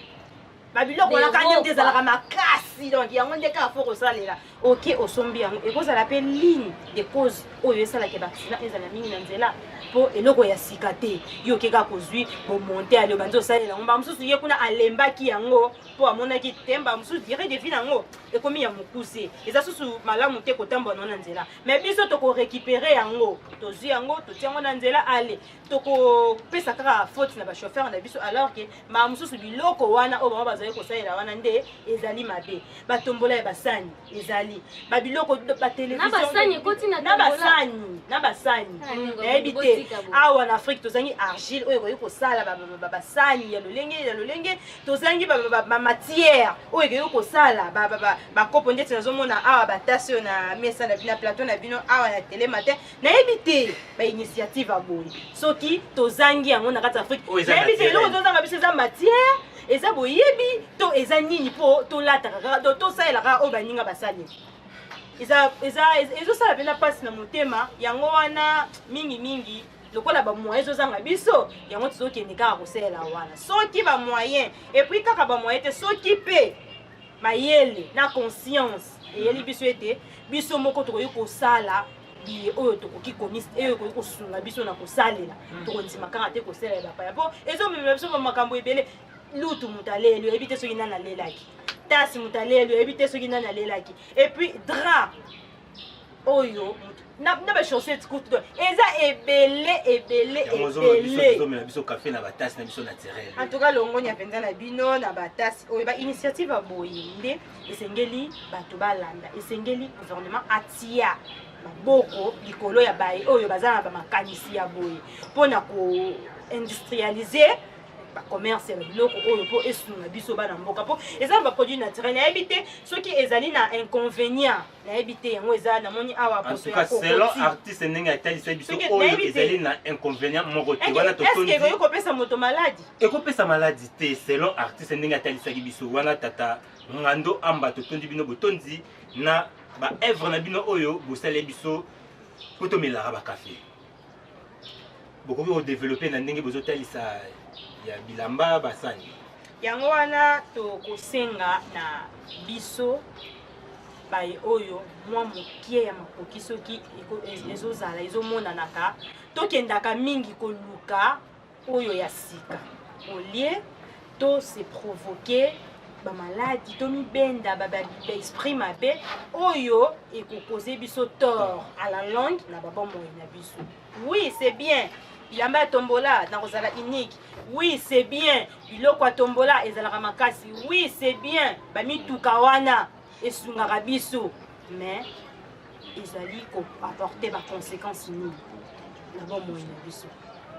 Babiloko wana kaka nde ezalaka makasi, donc yango nde kaka fo kosalela. Ok, osombi yango, ekozala mpe l'une des causes oyo esalaka baaccident ezala mingi na nzela, mpo eloko ya sika te, yo oke kaka kozwi bomonte, ale obandi osalela yango. Mbala mosusu ye kuna alembaki yango mpo amonaki te, mbala mosusu durée de vie nango ekomi ya mokuse, eza susu malamu te kotambola nango na nzela. Mais biso tokorécupérer yango, tozwi yango, totia yango na nzela, ale tokopesa kaka faute na bachauffeur na biso, alors ke mbala mosusu biloko wana oyo bango bazali kosalela wana nde ezali mabe. Batombola ya basani ezali babiloko, Na basani ekoti na na tombola. Basani, na basani. Ah, ndenge Nayebi te. botika boye. Awa na Afrique tozangi argile oyo ekoki kosala basani ya lolenge ya lolenge, tozangi bamatière oyo ekoki kosala bakopo ndeti nazomona awa, batasi oyo na mesa na bino, na plateau na bino awa na Tele Matin. Nayebi te, bainitiative ya boye soki tozangi yango na kati ya Afrique. Oyo eza Nayebi te eloko naturel. tozanga biso eza matière, eza boyebi to eza nini, mpo tolataka kaka to tosalelaka kaka oyo baninga basali. Eza ezosala mpenza mpasi na motema. Yango wana mingimingi lokola bamoyen ezozanga biso, yango tozokende kaka kosalela wana. Soki bamoyen, et puis kaka bamoyen te, soki mpe mayele na conscience eyeli biso ete biso moko tokoki kosala biye oyo tokoki komis oyo ekoki kosunga biso na kosalela, tokondima kaka te kosalela bapaya, mpo ezomemela biso bamakambo ebele. Lutu moto aleli, oyebi te soki nani alelaki. Tasi moto aleli, oyebi te soki nani alelaki. Et puis drap oyo na bachaussette kutu, donc eza ebele ebele. Yango ozomona biso Ebele. tozomela biso kafe na batasi na biso naturel. En tout cas, longonya mpenza na bino na batasi oyo. Bainitiative ya boye nde esengeli bato balanda, esengeli gouvernement atia maboko likolo ya baye oyo baza na bamakanisi ya boye mpona koindustrialiser bacommerce ya biloko oyo, mpo esunga biso bana mboka, mpo eza na baproduit naturel. Nayebi te soki ezali na inconvénient, nayebi te. Yango eza namoni awa En poso tout ya cas, selon kokoti. artiste ndenge atalisa biso Soki oyo nayebi te. ezali na inconvénient moko te wana. Est-ce Totondi. ekoki kopesa moto maladi? Ekopesa maladi te, selon artiste ndenge atalisaki biso wana. Tata Ngando Amba, totondi bino botondi na baœuvre na bino oyo bosali biso mpo tomelaka bakafe. Bokoki kodévelopper na ndenge bozotalisa ya bilamba, basani. Yango wana tokosenga na biso baye oyo mwa mokie ya makoki, soki ezozala ezomonanaka, tokendaka mingi koluka oyo ya sika au lieu to se provoquer bamaladi, tomibenda baesprit mabe oyo ekokoze biso tort à la longue na babomoi na biso. Oui, c'est bien bilamba ya tombola na kozala unique. Oui, c'est bien biloko ya tombola ezalaka makasi. Oui, c'est bien bamituka wana esungaka biso, mais ezali koapporter baconséquence nini na bomoi na biso?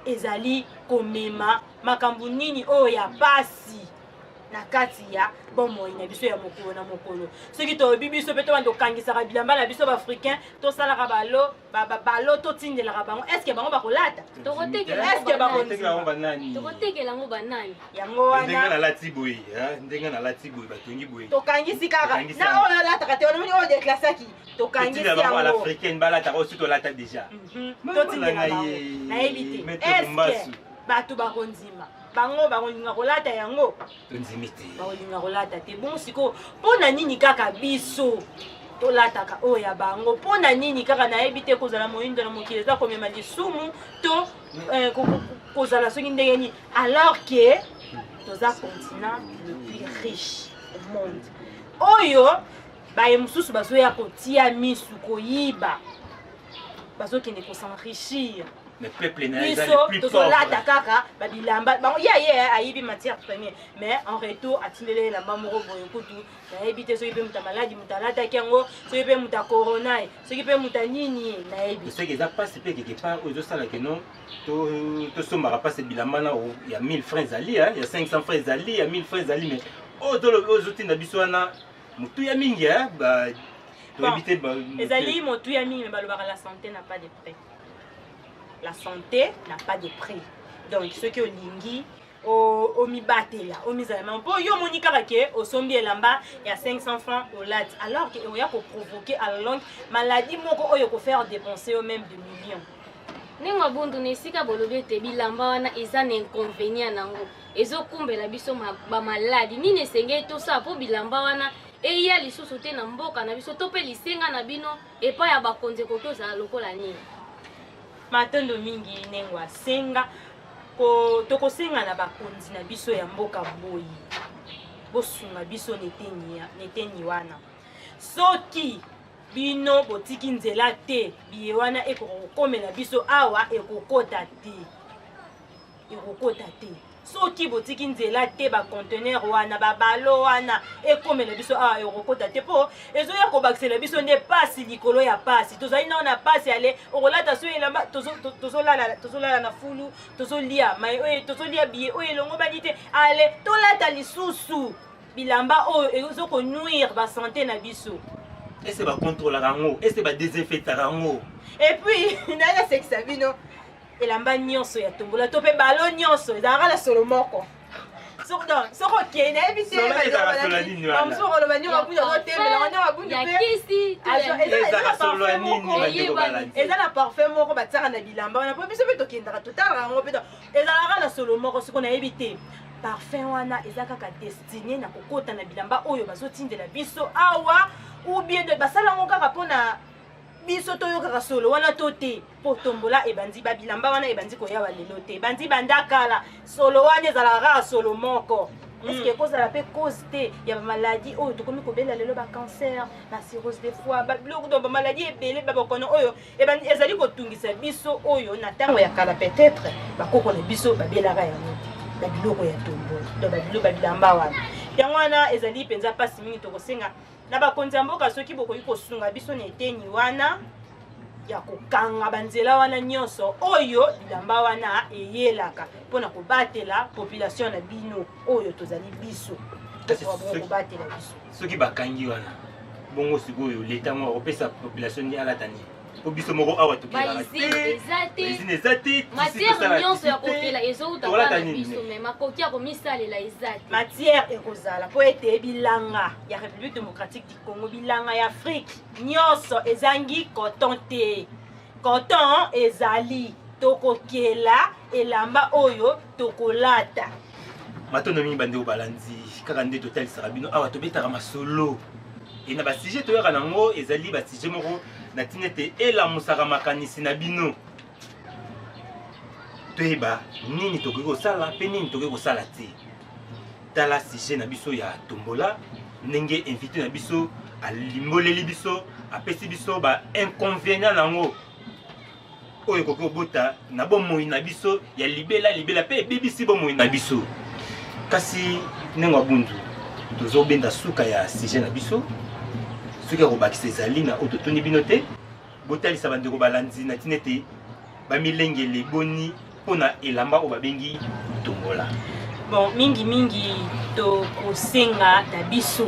Ezali komema makambo nini oyo ya pasi na kati ya bomoi na biso ya mokolo na mokolo? Soki toyebi biso mpe tobanda tokangisaka bilamba na biso baafricain, tosalaka balo balo, totindelaka bango, est-ce bango bakolata? Est-ce Tokotekela yango banani? Yango wana. Ndenge nalati boye, ndenge nalati boye, batongi boye. Tokangisi kaka na oyo olataka te, onomoni oyo déclassaki, tokangisi yango l'africaine balataka osi tolata déjà. Totindela bango, nayebi te est-ce bato bakondima, bango bakolinga kolata yango. Tondimi te. Bakolinga kolata te. Bongo sikoyo, mpo na nini kaka biso tolataka oyo ya bango? Mpo na nini kaka? Nayebi te, kozala moyindo na mokili eza komema lisumu to kozala soki ndenge nini, alors que toza continent le plus riche au monde, oyo baye mosusu bazoya kotia misu koyiba, bazokende kos'enrichir. Mais peuple na biso tozolata kaka babilamba bango. Ye ye ayibi matière première, mais en retour atindeli elamba moko boye. Kutu nayebi te soki mpe moto ya maladi moto alataki yango, soki mpe moto ya corona ye, soki mpe moto ya nini ye, nayebi. Soki eza mpasi mpe quelque part oyo ezosala keno tosombaka mpasi bilamba na ya 1000 francs ezali, ya 500 francs ezali, ya 1000 francs ezali, mais oyo ozotinda biso wana motuya mingi, toyebi te. Ezali motuya mingi, mais balobaka la santé n'a pas de prix, la santé n'a pas de prix. Donc soki olingi omibatela, omizala mpo yo omoni kaka ke osombi elamba ya 500 francs olati, alors ke oya koprovoquer à la longue maladie moko oyo kofaire dépenser yo même de millions. Ndenge abundu na esika bolobi ete bilamba wana eza na inconvénient nango, ezokumbela biso bamaladi nini, esengeli tosala mpo bilamba wana eya lisusu te na mboka na biso? To mpe lisenga na bino epai ya bakonzi ekoki ozala lokola nini? Matondo mingi. Ndenge asenga, tokosenga na bakonzi na biso ya mboka boye: bosunga biso neteni wana. Soki bino botiki nzela te, biye wana ekoka kokomela biso awa, ekokota te, ekokota te. Soki botiki nzela te, baconteneur wana, babalo wana ekomela biso awa, ekokota te, mpo ezoya kobakisela biso nde pasi likolo ya pasi. Tozali nao na pasi. Ale okolata so elamba, tozolala na fulu, tozolia mai oyo, tozolia biye oyo elongobani te. Ale tolata lisusu bilamba oyo ezokonuire basanté na biso. Ese bakontrolaka yango? Ese badésinfectaka yango? Et puis naye nasekisa bino, elamba nyonso ya tombola to mpe balo nyonso ezalaka na solo moko. Soki okei, nayebi te, bamosusu koloba niongo abundu azotemela niongo abundu mpe eza na parfum moko batiaka na bilamba wana, mpo biso mpe tokendaka totalaka yango mpe ezalaka na solo moko. Siko nayebi te, parfum wana eza kaka destiné na kokota na bilamba oyo bazotindela biso awa, ou bien basala yango kaka mpona biso toyokaka solo wana to te? Mpo tombola ebandi, babilamba wana ebandi koyawa lelo te, ebandi banda kala. Solo wana ezalaka kaka solo moko. Est-ce ekozala mpe cause te ya bamaladi oyo tokomi kobela lelo, bacancer, bacirrhose de foie, babiloko, donc bamaladi ebele, babokono oyo ezali kotungisa biso, oyo na ntango ya kala peut-être bakoko na biso babelaka yango te, babiloko ya tombola, donc babiloko babilamba wana? Yango wana ezali mpenza mpasi mingi. Tokosenga na bakonzi ya mboka, soki bokoki kosunga biso na eteni wana ya kokanga banzela wana nyonso oyo bilamba wana eyelaka, mpona kobatela population na bino oyo tozali biso, kobatela biso. Soki bakangi wana bongo, sikoyo leta ngo akopesa population ni alata nini? Po biso moko awa tokelaka te, usine eza te. Matière nyonso ya kokela ezouta kaka na biso, mais makoki ya komisalela eza te. Matière ekozala, mpo ete bilanga ya République démocratique du Congo, bilanga ya Afrique nyonso ezangi coton te. Coton ezali, tokokela elamba oyo tokolata. Matondo mingi, bandeko balandi. Kaka nde totalisaka bino awa, tobetaka masolo e na basujet toyaka nango, ezali basujet moko na ntina ete elamusaka makanisi na bino, toyeba nini tokoki kosala mpe nini tokoki kosala te. Tala sujet na biso ya tombola, ndenge invité na biso alimboleli biso, apesi biso ba inconvénient nango oyo ekoki kobota na bomoi na biso ya libela libela, mpe ebebisi bomoi na biso. Kasi ndenge abundu, tozobenda suka ya sujet na biso. Soki ya kobakisa ezali na oyo totuni bino te, botalisa bandeko balandi na ntina ete bamilengele boni. mpo na elamba oyo babengi tombola? Bon, mingi mingi tokosenga na biso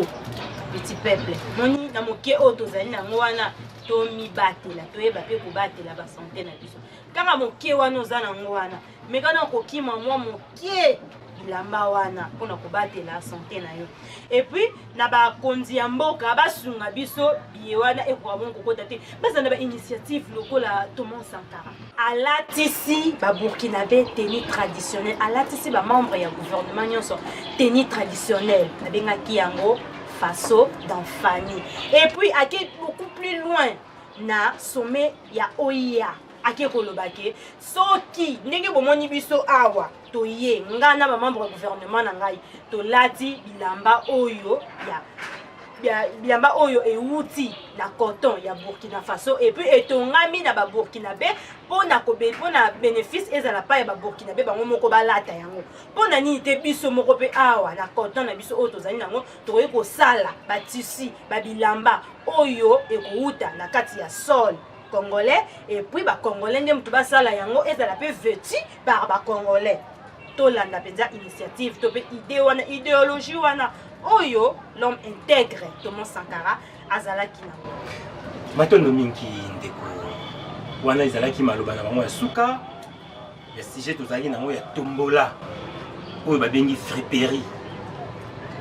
petit peuple, moni na moke oyo tozali nango wana, tomibatela, toyeba mpe kobatela basante na biso. Kaka moke wana oza nango wana, meka na kokima mwa moke bilamba wana mpona kobatela sante na yo. Et puis na bakonzi ya mboka basunga biso, biye wana ekoka bongo kokota te. Baza na bainitiative lokola Thomas Sankara alatisi baburkinabe tenue traditionnelle, alatisi bamembre ya gouvernement nyonso tenue traditionnelle, babengaki yango Faso dans famille. Et puis ake beaucoup plus loin na sommet ya OIA, ake koloba ke soki ndenge bomoni biso awa toye, ngai na bamembre ya gouvernement na ngai tolati bilamba oyo ya bilamba oyo ewuti na coton ya Burkina Faso et puis etongami na baburkinabe mpona mpona bénéfice ezala pa ya baburkinabe bango moko balata yango. Mpona nini te biso moko mpe awa na coton na biso oyo tozali nango tokoki kosala batissu, babilamba oyo ekowuta na kati ya sol congolais, et puis bacongolais nde moto basala yango, ezala mpe vêtu par bacongolais? Tolanda mpenza initiative to mpe idée wana, idéologie wana oyo l'homme intègre Thomas Sankara azalaki nango. Matondo mingi ndeko. Wana ezalaki maloba na bango ya suka ya sujet tozalaki nango ya tombola oyo babengi friperie.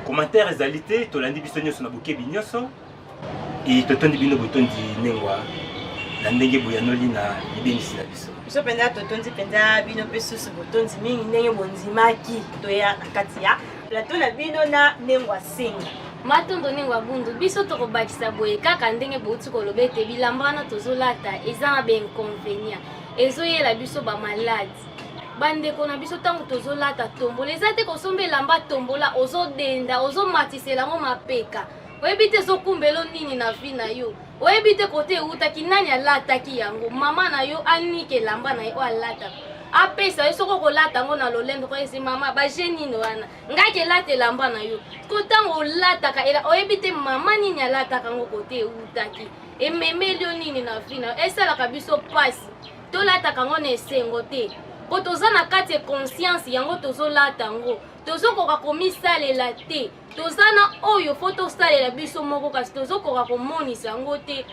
Commentaire ezali te, tolandi biso nyonso na bokebi nyonso e totondi bino botondi nengwa na ndenge boyanoli na libengisi na biso. Biso mpenza totondi mpenza bino mpe susu botondi mingi ndenge bondimaki toya na kati ya plateau na bino na Nengwa Senga. Matondo Nengwa Bundu. Biso tokobakisa boye kaka ndenge bouti koloba ete bilamba wana tozolata eza na bainconvénient, ezoyela biso bamaladi, bandeko na biso. Ntango tozolata tombola, eza te kosomba elamba tombola, ozodenda, ozomatisela yango mapeka, oyebi te ezokumbelo nini na vie na yo, oyebi te kote eutaki, nani alataki yango. Mama na yo anika elamba na ye oyo alataka, apesa yo. Soki okolata yango na lolendo, koyesi mama baje nini wana, ngaki elata elamba na yo. Ko ntango olataka, oyebi te mama nini alataka yango, kote eutaki, ememeli yo nini na vie na yo. Esalaka biso mpasi, tolataka yango na esengo te, po toza na kati ya conscience yango tozolata yango, tozokoka komisalela te. Toza na oyo fo tosalela biso moko, kasi tozokoka komonisa yango te.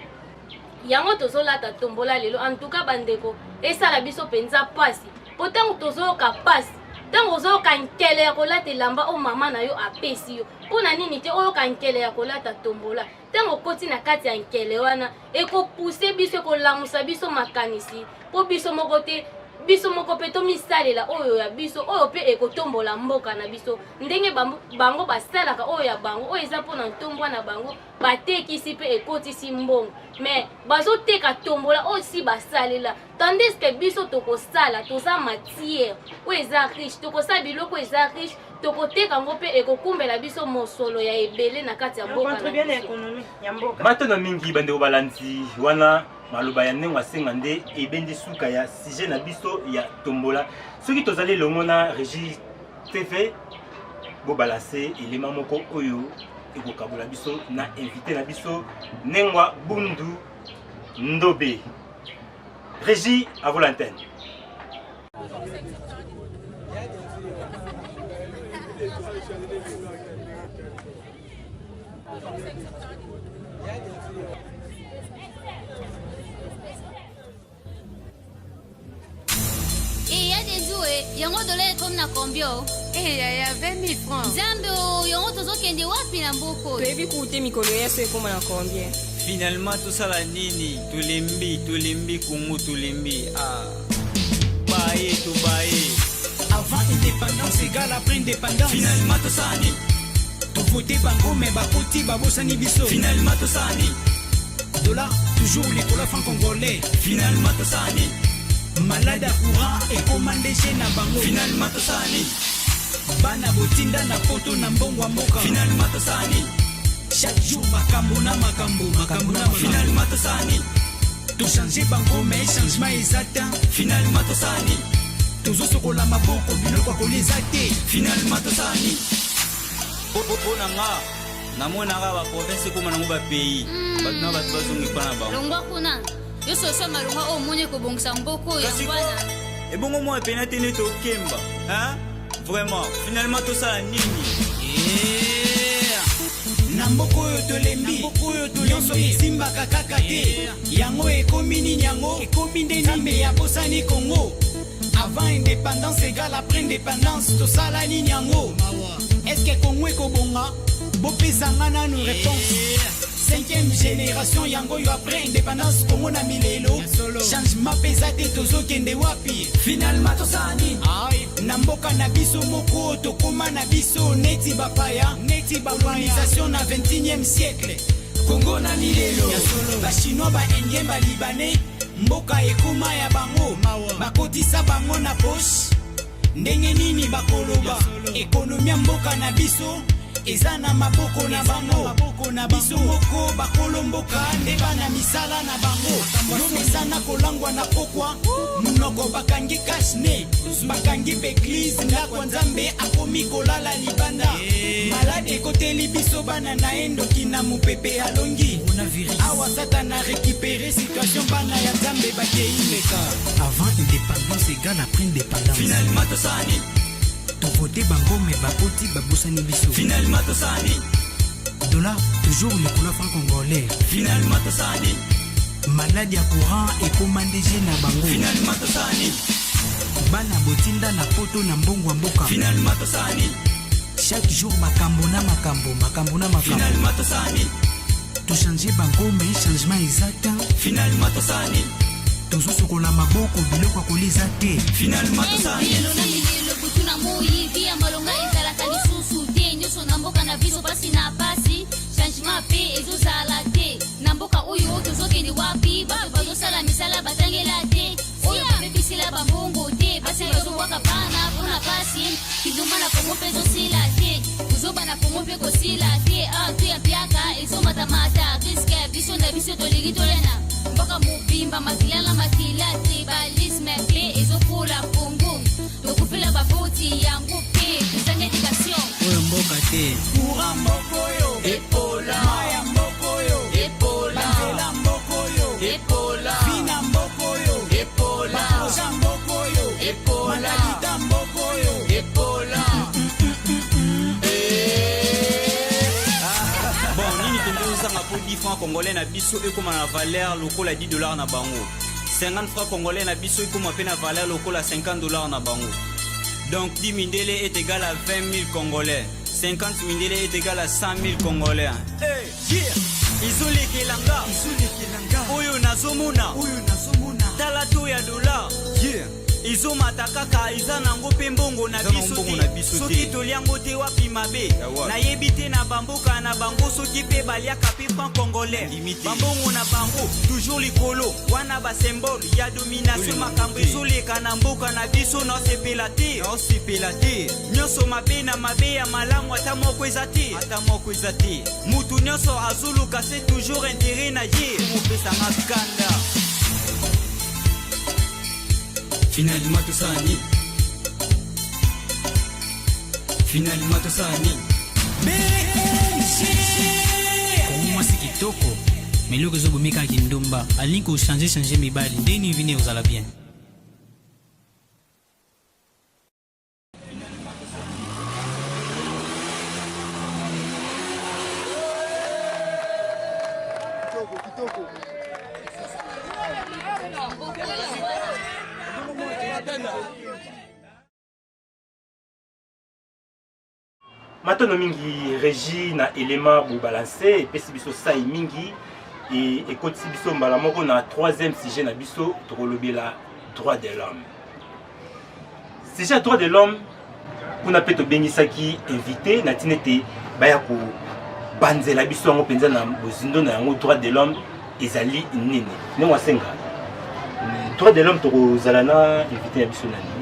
Yango tozolata tombola lelo. En tout cas bandeko, esala biso mpenza mpasi, po ntango tozoyoka mpasi, ntango ozoyoka nkele ya kolata elamba oyo mama na yo apesi yo, mpo na nini te oyoka nkele ya kolata tombola? Ntango okoti na kati ya nkele wana, ekopuse biso, ekolamusa biso makanisi mpo biso moko te, biso moko mpe tomisalela oyo ya biso, oyo mpe ekotombola mboka na biso, ndenge bango basalaka oyo ya bango, oyo eza mpona ntombwa na bango, batekisi mpe ekotisi mbongo. Mais bazoteka tombola oyo si basalela, tandis que biso tokosala, toza matière oyo eza riche, tokosala biloko eza riche, tokoteka yango mpe ekokumbela biso mosolo ya ebele na kati ya mboka na biso. Matondo mingi bandeko balandi. Wana maloba ya ndenge asenga nde ebendi suka ya sujet na biso ya tombola. Soki tozali elongo na Régie TV, bobalanse elema moko oyo ekokabola biso na invité na biso Nengwa Bundu Ndobe. Régie, à vous l'antenne. Eya dezue, yango dola ekomi na combien? Eh yaya, 20 000 francs. Nzambe o, yango tozokende wapi na mboka oyo? Toyebi kutu te mikolo ya so ekóma na combien. Finalement tosala nini? Tolembi, tolembi Kongo, tolembi. Ah, baye tobaye. Avant indépendance égale après indépendance. Finalement tosala nini? Tovote bango me bakoti, babosani biso. Finalement tosala nini? Dollar toujours likolo, franc congolais. Finalement tosala nini? Malade ya courant ekoma ndege na bango. Finalement tosala nini? Bana botinda na poto na mbongo ya mboka. Finalement tosala nini? Chaque jour makambo na makambo, makambo na makambo. Finalement tosala nini? Tochange bango mais changement eza te. Finalement tosala nini? Tozosokola maboko, biloko ya kolia eza te. Finalement tosala nini? Mpo na nga, namonaka baprovince ekóma nango bapays, bato na bato bazonga epa na bango. Longwa kuna yo, soso malonga oyo omoni ekobongisa mboka oyo Kasi yango wana. Ebongo mwa pena te nde tokemba. Hein? Vraiment, finalement tosala nini? Yeah. Na mboka oyo tolembi, nyonso esimbaka kaka te. Yango ekomi nini yango? Ekomi nde Nzambe abosani Congo. Avant indépendance égale après indépendance, tosala nini yango? Est-ce que Congo ekobonga? Bopesa nga nanu réponse. Cinquième génération yango yo après indépendance Congo na milelo. Changement pesa te tozokende wapi? Finalement tosala nini? Na mboka na biso moko tokoma na biso neti bapaya, neti colonisation na 21e siècle. Congo na milelo, ba chinois, ba indien, ba libanais, mboka ekoma ya bango, bakotisa bango na poche. Ndenge nini bakoloba ekonomi ya mboka na biso eza na maboko na bango, biso moko bakolo mboka nde bana misala na bango. Yomesana kolangwa na pokwa, munoko bakangi cache-nez, bakangi b'eglise, ndako ya Nzambe akomi kolala libanda. Malade ekoteli biso bana na ye, ndoki na mopepe alongi. Awa Satana récupéré situation, bana ya Nzambe bakei meka. Avant indépendance égale après indépendance. Finalement tosala nini? Tovote bango me bakoti babosani biso. Finalement tosala nini? Dollar toujours likolo ya franc congolais. Finalement tosala nini? Maladi ya courant ekoma ndege na bango. Finalement tosala nini? Bana botinda na poto na mbongo ya mboka. Finalement tosala nini? Chaque jour makambo na makambo, makambo na makambo. Finalement tosala nini? Tochange bango mais changement eza te. Finalement tosala nini? Tozosokola maboko biloko ya kolia eza te. Finalement tosala nini? Milelo na milelo butu na moyi vi ya malonga ezalaka lisusu te nyonso na mboka na biso pasi na pasi changement mpe ezozala te na mboka oyo tozokende wapi bato bazosala misala batangela te oyo babebisela bambongo te basi bazobwaka bana mpona pasi kindumba na kongo mpe ezosila te kozoba na kongo mpe kosila te awa to ya mpiaka ezomatamata riske ya biso na biso tolingi tolena mboka mobimba makila na makila tribalisme mpe ezokola kongo tokufela baboti yango mpe tozangi education Oyo mboka te. Courant mboka oyo Epola. Mai ya mboka oyo Epola. Banzela mboka oyo Epola. Vina mboka oyo Epola. Baprojet mboka oyo Epola. Mentalite mboka oyo Epola. Bon, nini mpenza ozanga mpo 10 francs congolais na biso ekóma na valeur lokola 10 dollars na bango, 50 francs congolais na biso ekóma mpe na valeur lokola 50 dollars na bango. Donc 10 mindele est égal à 20 000 congolais, 50 mindele est égal à 100 000 congolais. Hey, yeah. Ezolekelanga oyo nazomona, tala to ya dollar, yeah. Ezomata kaka, eza nango mpe mbongo na Eza nango biso mbongo na biso te. te. Soki toliango te wapi mabe? Ya wapi? Nayebi te na bamboka na bango soki mpe baliaka mpe franc congolais. Ndimi te. Bambongo na bango toujours likolo, wana basymbole ya domination. Tolinga Makambo te. ezoleka na mboka na biso, naosepela te, Naosepela te. Nyonso mabe na mabe, ya malamu ata moko eza te, Ata moko eza te. Mutu nyonso azoluka se toujours intérêt na ye, Mopesanga kanda. Finalement tosala nini? Finalement tosala nini? Kongo mwasi kitoko mais eloko ezobomi kaka kindumba, alingi kochange change mibali nde nini vini ozala bien. Matono mingi régie na élément bobalance epesi biso sai mingi e ekotisi biso mbala moko na troisième sujet na biso, tokolobela droit de l'homme. Sujet ya droit de l'homme kuna mpe tobengisaki invité na ntina ete baya kobanzela biso yango mpenza na bozindo na yango. Droit de l'homme ezali nini? Ndenge wasenga droit de l'homme, tokozala na invité na biso na nini?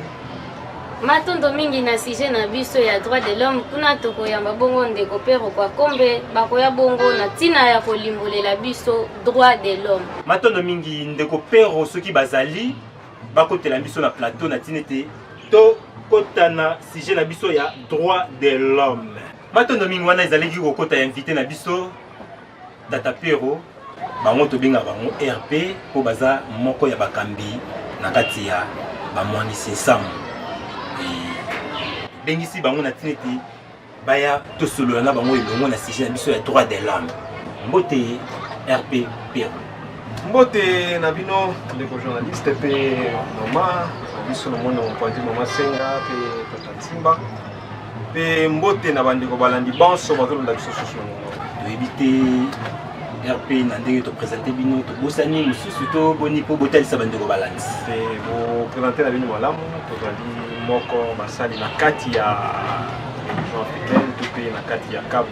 Matondo mingi na sujet na biso ya droit de l'homme kuna tokoyamba bongo ndeko Pero Kwakombe, bakoya bongo na ntina ya kolimbolela biso droit de l'homme. Matondo mingi ndeko Pero, soki bazali bakotela biso na plateau na ntina ete tokota na sujet na biso ya droit de l'homme. Matondo mingi, wana ezalaki kokota ya invité na biso tata Pero, bango tobengaka bango RP mpo baza moko ya bakambi na kati ya Bamwangisi Nsambo. Tobengisi bango na ntina ete baya tosolola na bango elongo na sujet na biso ya droit de l'homme. Mbote RP Pero. Mbote na bino ndeko journaliste mpe mama na biso na mwana mopanzi mama Senga mpe tata Nsimba mpe mbote na bandeko balandi banso bazolanda biso susu na ngonga. Toyebi te RP na ndenge topresente bino tobosani mosusu to boni mpo botalisa bandeko balandi. Te bopresente na bino malamu, tozali moko basali na kati ya religion africaine to mpe na kati ya cap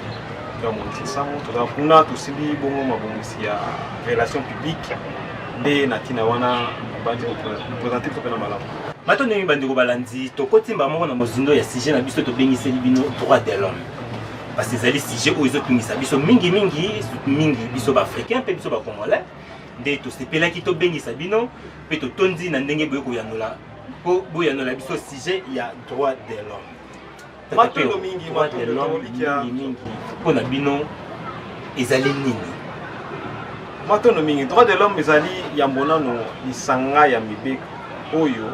ya monisi nsango toza kuna tosimbi bongo mabongisi ya relation publique nde na ntina wana bandi kopresente biso mpe na malamu. Matondo mingi bandeko balandi, tokoti mbala moko na mozindo ya sujet na biso tobengiseli bino droit de l'homme. Parce que ezali sujet oyo ezotungisa biso mingi mingi, surtout mingi biso ba africain mpe biso ba congolais, nde tosepelaki tobengisa bino mpe totondi na ndenge boye koyanola mpo boyanola biso sujet ya droit de l'homme. Tata Matondo Pero, mingi, droit de matondo, l'homme tolikia. mingi mingi mpo na bino ezali nini? Matondo mingi. Droit de l'homme ezali yambo nano lisanga ya mibeko oyo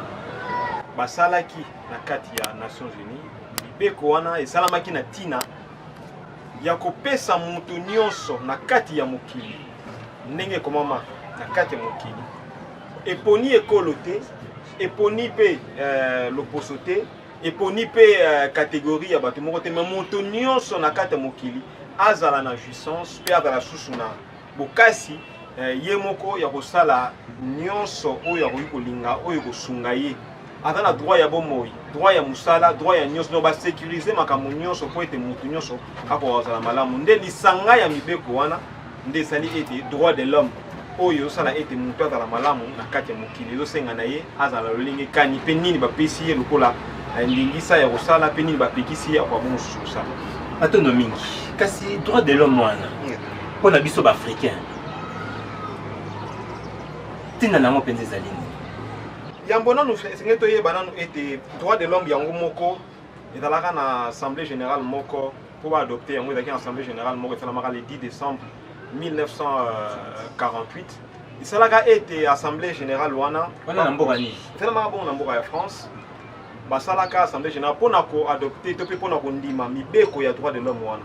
basalaki na kati ya Nations Unies. Mibeko wana esalamaki na ntina ya kopesa moto nyonso na kati ya mokili ndenge ekomama na kati ya mokili, eponi ekolo te, eponi mpe loposo te, eponi mpe catégorie ya bato moko te, mais moto nyonso na kati ya mokili azala na jouissance mpe azala susu na bokasi ye moko ya kosala nyonso oyo akoki kolinga, oyo kosunga ye. Aza na droit ya bomoi, droit ya mosala, droit ya nyonso. Donc basécuriser makambo nyonso mpo ete moto nyonso akoka kozala malamu. Nde lisanga ya mibeko wana nde esali ete droit de l'homme oyo ezosala ete moto azala malamu na kati ya mokili, ezosenga na ye azala lolenge kani mpe nini bapesi ye lokola ndingisa ya kosala mpe nini bapekisi ye akoka bongo mosusu kosala. Matondo mingi. Kasi droit de l'homme wana mpo na biso baafricain, ntina na yango mpenza ezali nini? Yambo nanu esengeli toyeba nanu ete droit de l'homme yango moko ezalaka na assemblée générale moko mpo baadopte yango. Ezalaki na assemblée générale moko esalamaka le 10 décembre 1948. Esalaka ete assemblée générale wana Wana na mboka nini? Esalamaka bongo na mboka ya France. Basalaka assemblée générale mpona koadopte to mpe mpona kondima mibeko ya droit de l'homme wana.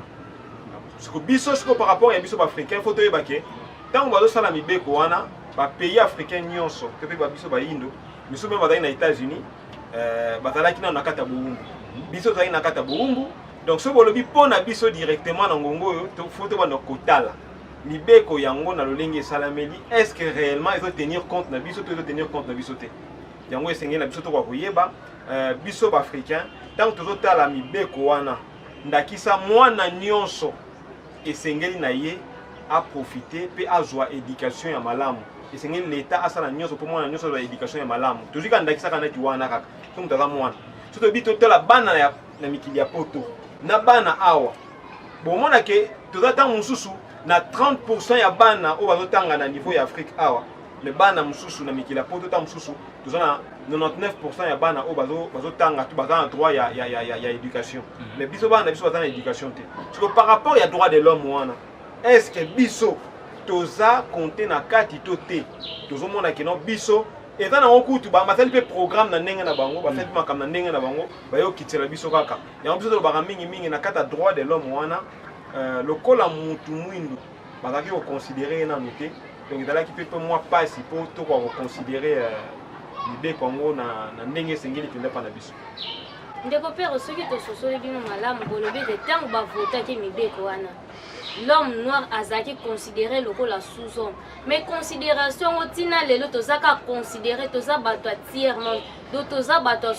Siko biso siko par rapport ya biso baafricain, faut toyeba ke ntango bazosala mibeko wana, bapays africain nyonso to mpe babiso bayindo miso mpe bazalaki na États-Unis, bazalaki nano na kati ya bowumbu, biso tozalaki na kati ya bowumbu. Donc soki bolobi mpo na biso directement na ngongo oyo, faut tobanda kotala mibeko yango na lolenge esalameli, est ce que réellement ezotenir compte na biso to ezotenir compte na biso te. Yango esengeli na biso tokoka koyeba biso baafricain ntango tozotala mibeko wana. Ndakisa, mwana nyonso esengeli na ye aprofite mpe azwa éducation ya malamu. Esengeli leta asala nyonso mpo mwana nyonso azwa éducation ya malamu. Tozwi kaka ndakisa kaka neti wana kaka so moto aza mwana, so toyebi totala bana na mikili ya poto na bana awa, bomona ke toza ntango mosusu na 30% ya bana oyo bazotanga na niveau ya Afrique awa, mais bana mosusu na mikili ya poto, ntango mosusu toza na 99% ya bana oyo bazotanga to baza na droit ya éducation, mais biso bana na biso baza na éducation te. Siko par rapport ya droit de l'homme wana, est ce que biso toza compte na kati to te? Tozomona ke no biso eza nango kutu basali mpe programme na ndenge na bango, basali mpe makambo na ndenge na bango, bayokitela biso kaka yango. Biso tolobaka mingimingi na kati ya droit de l'homme wana, lokola mutu mwindu bazalaki koconsidere ye nanu te, donc ezalaki mpe mwa mpasi mpo tokoka koconsidere mibeko yango na ndenge esengeli mpenza mpa na biso. Ndeko Pero, soki tososoli bino malamu, bolobi ete ntango bavotaki mibeko wana, l'homme noir azalaki considéré lokola sous-homme, mais considération yango ntina lelo toza kaka considéré, toza bato ya tiers monde, donc toza bato ya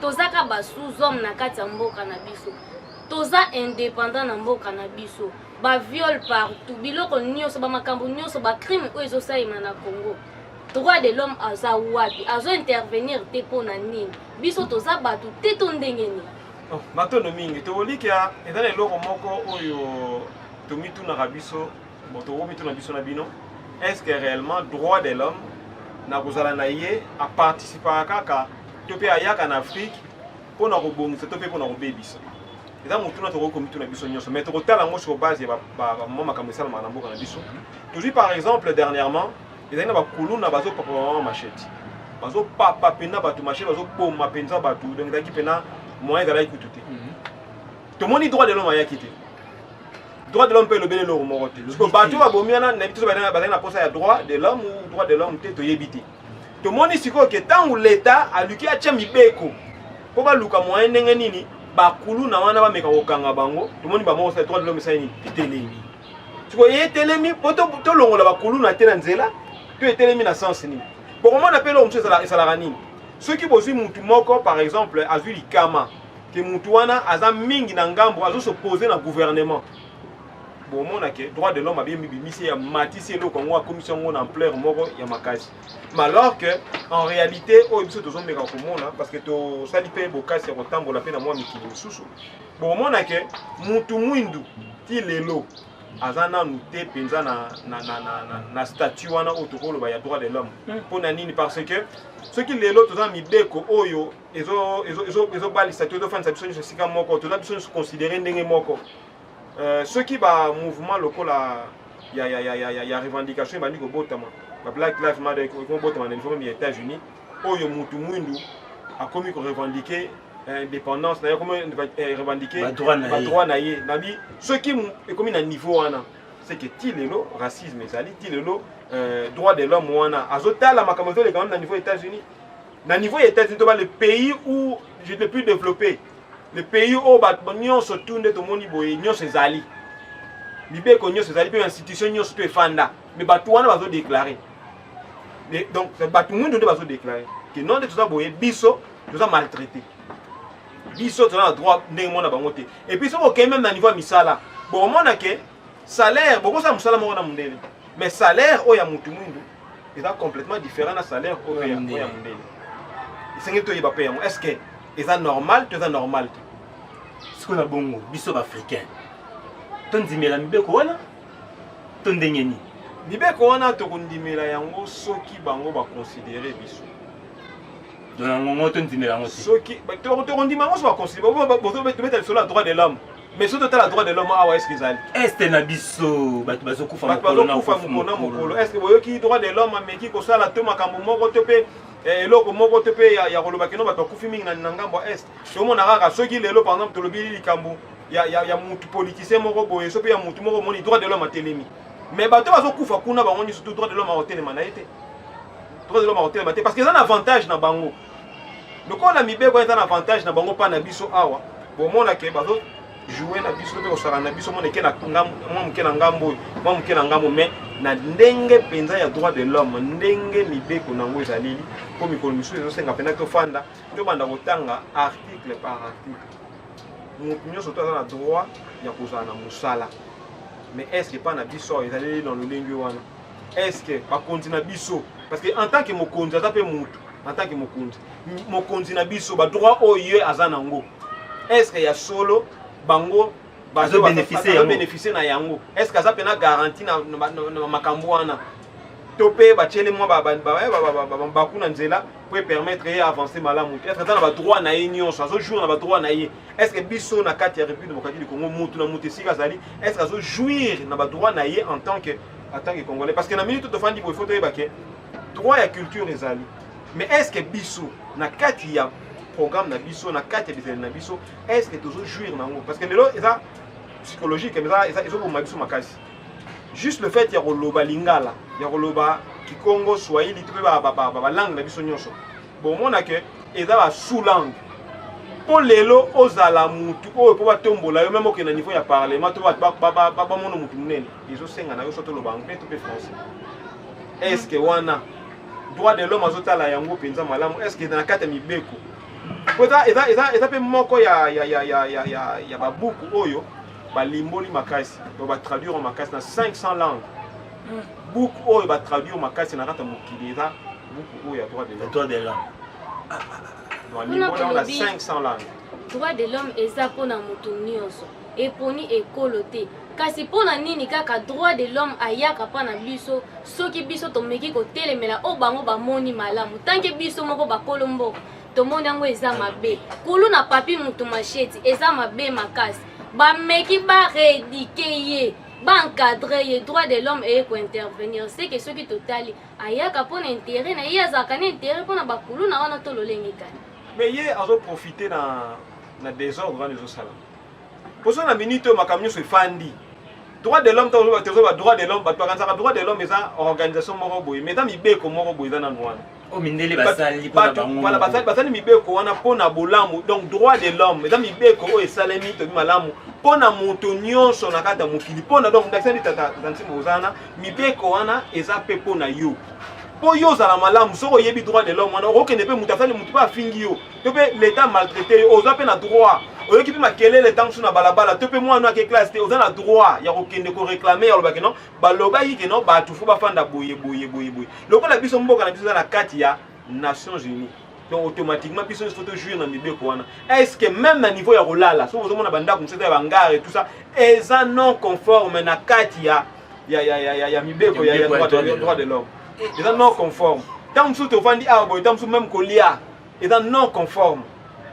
toza kaka ba sous-homme na kati ya mboka na biso. Toza indépendant na mboka na biso, baviol partout, biloko nyonso, bamakambo nyonso, bacrime oyo ezosalema na Congo, droit de l'homme aza wapi? Azo intervenir te mpo na nini? Biso toza bato te to ndenge nini? Oh, matondo mingi. Tokolikia eza na eloko moko oyo tomitunaka biso, bon, tokomituna biso na bino: est ce que réellement droit de l'homme na kozala na ye aparticipaka kaka to mpe ayaka na Afrique mpona kobongisa to mpe mpona kobebisa? Eza motuna tokoki komituna biso nyonso, mais tokotala yango sur base ya bamwa makambo esalamaka na mboka na biso. Tozwi par exemple dernièrement, ezali na bakuluna bazopapa bamama machete. Bazopapa mpenza bato machete, bazoboma mpenza bato, donc ezalaki mpenza moyen ezalaki kutu te. Tomoni droit de l'homme ayaki te, droit de l'homme mpe elobeli eloko moko te. Parce que bato oyo babomi wana, nayebi te soki bazali na posa ya droit de l'homme ou droit de l'homme te, toyebi te. Tomoni sikoyo ke ntango leta aluki atya mibeko mpo baluka moyen ndenge nini bakuluna wana bameka kokanga bango, tomoni bamoko sala droit de l'homme esali nini? Etelemi. Sikoyo etelemi mpo tolongola bakuluna te na nzela, to etelemi na sens nini? Bokomona mpe eloko mosusu esalaka nini? Soki bozwi mutu moko, par exemple, azwi likama ke mutu wana aza mingi na ngambo, azosopose na gouvernement, bomona ke droit de l'homme abimi, bimisi ya matisi eloko yango, akomisi yango na ampleur moko ya makasi. Mais alors que en réalité oyo biso tozomeka komona, parce que tosali mpe bokasi ya kotambola mpe na mwa mikili mosusu, bomona ke mutu mwindu ti lelo aza nanu te mpenza na statut wana oyo tokoloba ya droit de l'homme. Mpo na nini? Parce que soki lelo toza na mibeko oyo ezobalisa to ezofandisa biso nyonso esika moko, toza biso nyonso considéré ndenge moko, soki bamouvement lokola ya revendication ebandi kobotama, ba Black Lives Matter ekobotama na niveau même ya États-Unis, oyo mutu mwindu akomi korevendiquer indépendance na ye, akomi revendiquer Badroit na ye. Badroit na ye, nabi soki ekomi na niveau wana, c'est que ti lelo racisme ezali, ti lelo droit de l'homme wana azotala makambo ezoleka même na niveau États-Unis. Na niveau ya États-Unis, toba le pays où le plus développé, le pays oyo bato nyonso tu nde tomoni boye, nyonso ezali, mibeko nyonso ezali, mpe institution nyonso to efanda, mais bato wana bazodéclarer, donc bato mwindu nde bazodéclarer ke non, nde toza boye, biso toza maltraité, biso toza na droit ndenge mona bango te. Et puis soki okei même na niveau ya misala, bokomona ke salaire, bokosala mosala moko na mondele, mais salaire oyo ya mutu mwindu eza complètement différent na salaire oyo ya mondele. Esengeli toyeba mpe yango, est ce que eza normal to eza normal te? Sikoyo na bongo, biso baafricain tondimela mibeko wana to ndenge nini? Mibeko wana tokondimela yango soki bango baconsidérer biso. Donc yango ngo tondimela yango te? Soki tokondima yango so baconsidérer. Tobeta lisolo ya droit de l'homme, mais soki totala droit de l'homme awa, est ce que ezali? Est na biso bato bazokufa. Bato bazokufa mokolo na mokolo. Est ce que boyoki droit de l'homme ameki kosala to makambo moko to mpe eloko moko to mpe ya koloba keno bato bakufi mingi na ngambo ya Est? Tomona kaka soki lelo, par exemple, tolobi likambo ya mutu politicien moko boye, so mpe ya mutu moko, omoni droit de l'homme atelemi. Mais bato bazokufa kuna bango nyonso tu, droit de l'homme akotelema na ye te, droit de l'homme akotelema te, parce que eza na avantage na bango. Lokola mibeko eza na avantage na bango, mpa na biso awa bomona ke bazo jouer na biso mpe kosala na biso, mona eke na mwa moke na ngambo oyo, mwa moke na ngambo. Mais na ndenge mpenza ya droit de l'homme, ndenge mibeko nango ezaleli, mpo mikolo misusu ezosenga mpenza tofanda, tobanda kotanga article par article. Motu nyonso to aza na droit ya kozala na mosala, mais est ce que mpa na biso awa ezaleli na lolenge wana? Est ce que bakonzi na biso, parce que en tant que mokonzi aza mpe motu, en tant que mokonzi, mokonzi na biso, badroit oyo ye aza nango, est ce que ya solo bango azobénéficie na yango? Est ce que aza mpena garantie na makambo wana, to mpe batieli mwa baku na nzela po epermettre ye avancer malamu te? Est ce que aza na badroit na ye nyonso, azojouir na badroit na ye? Est ce que biso na kati ya République démocratique du Congo, mutu na mutu esika azali, est ce que azojouir na badroit na ye en tant que Congolais? Parce que na minute tofandi boye, faut toyeba ke droit ya culture ezali, mais est ce que biso na kati ya programme na biso, na kati ya bizaleli na biso, est ce que tozojouir nango? Parce que lelo eza psychologique, eza ezoboma biso makasi. Juste le fait ya koloba lingala, ya koloba kikongo, swahili to mpe balangue na biso nyonso, bomona ke eza basous langue. Mpo lelo ozala mutu oyo mpo batombola yo, même okende na niveau ya parlement to bato bamona mutu monene, ezosenga na yo so toloba anglais to mpe français. Est ce que wana droit de l'homme azotala yango mpenza malamu? Est ce que na kati ya mibeko, po eza mpe moko ya babuku oyo balimboli makasi, batraduire makasi na 500 langues, buku oyo batraduire makasi na kati ya mokili eza buku oyo ya droit de l'homme. Droit de l'homme. Balimboli yango na 500 langues. Droit de l'homme eza mpona moto nyonso, eponi ekolo te. Kasi mpo na nini kaka droit de l'homme ayaka mpa na biso soki biso tomeki kotelemela oyo bango bamoni malamu, tant que biso moko bakolo mboka tomoni yango eza mabe? Kulu na Papi Mutu Masheti eza mabe makasi, bameki barééduquer ye. Ba encadrer ye, droit de l'homme eye ko intervenir. C'est que soki totali ayaka mpo na intérêt na ye, azalaka na intérêt mpo na bakuluna wana to lolenge kani. Mais ye azo profiter na désordre wana ezosala. Poso na minute oyo makambo nyonso efandi. Droit de l'homme, ntango tozoba droit de l'homme, bato bakanisaka droit de l'homme eza organisation moko boye, mais eza mibeko moko boye eza nanu wana. Oyo mindele basali mpona bango Voilà, moko. basali mibeko wana mpona bolamu. Donc droit de l'homme eza mibeko oyo esalemi tobi malamu mpona moto nyonso na kati ya mokili. Mpona donc ndakisa ndi tata Nsimba oza wana, mibeko wana eza mpe mpona yo, mpo yo ozala malamu. Soki oyebi droit de l'homme wana, okokende mpe moto asali moto mpe afingi yo to mpe l'état maltraité yo, oza mpe na droit. Oyoki mpe makelele ntango mosusu na balabala to mpe mwana ake classe te, oza na droit ya kokende koréclamer, ya kolobaki non, balobaki ke non, bato faut bafanda boye boye boye boye. Lokola biso mboka na biso eza na kati ya Nations Unies, donc automatiquement biso nyonso faut tojouir na mibeko wana. Est ce que même na niveau ya kolala, soki ozomona bandako mosusu eza ya bangare et tout ça, eza non conforme na kati ya mibeko ya droit de l'homme, eza non conforme. Ntango mosusu tovandi awa boye, ntango mosusu même kolia eza non conforme,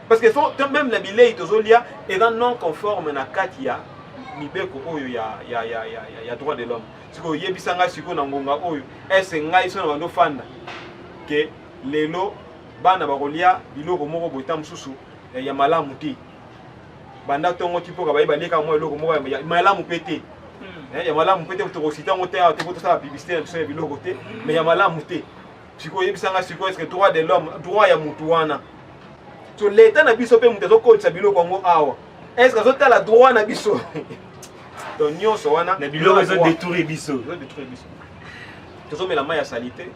parce que so, même na bilei tozolia eza non conforme na kati ya mibeko oyo ya droit de l'homme. Sikoyo oyebisa ngai, sikoyo na ngonga oyo, ese ngai so na bando fanda ke lelo bana bakolia biloko moko boye, ta mosusu ya malamu te, banda ntongo ti mpoka baye balieka mwa eloko moko ya malamu mpe te, ya malamu mpe te, tokosita yango te awa te po tosala publicité na biso ya biloko te, mais ya malamu te. Sikoyo oyebisa ngai sikoyo, est-ce droit de l'homme, droit ya mutu wana, so l'état na biso mpe moto azokotisa biloko yango awa, est ce que azotala droit na biso? Donc nyonso wana Na biloko ezodétruire biso. Ezodétruire biso. Tozomela mai ya saleté.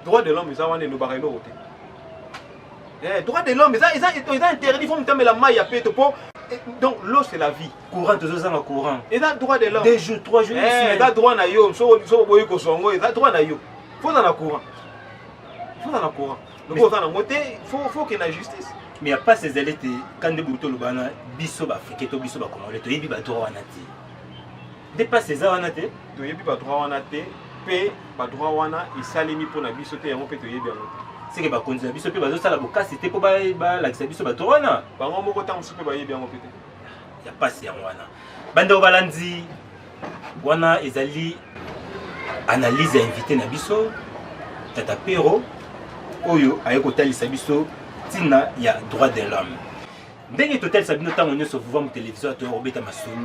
Droit de l'homme eza wana, elobaka eloko te. Droit de l'homme eza interdit, faut moto amela mai ya peto po donc l'eau, c'est la vie. Courant, tozozanga courant. Eza droit de l'homme. 2 jours, 3 jours, une semaine. Eza droit na yo. Soki oboyi kozwa yango, eza droit na yo. Faut oza na courant, faut oza na courant. Loko oza nango te, faut okende na justice. Mais ya mpasi ezali ete ka nde boye toloba wana, biso baafricain to biso bacongolais toyebi badroit wana te. Nde mpasi eza wana te. Toyebi badroit wana te, mpe badroit wana esalemi mpo na biso te, yango mpe toyebi yango te. Seke bakonzi na biso mpe bazosala bokasi te mpo balakisa biso badroit wana. Bango moko ntango mosusu mpe bayebi yango mpe te. Ya mpasi yango wana. Bandeko balandi, wana ezali analyse ya invité na biso tata Pero oyo aye kotalisa biso ntina ya droit de l'homme. Ndenge totalisa bino ntango nyonso, vuvamu télévision, toya kobeta masolo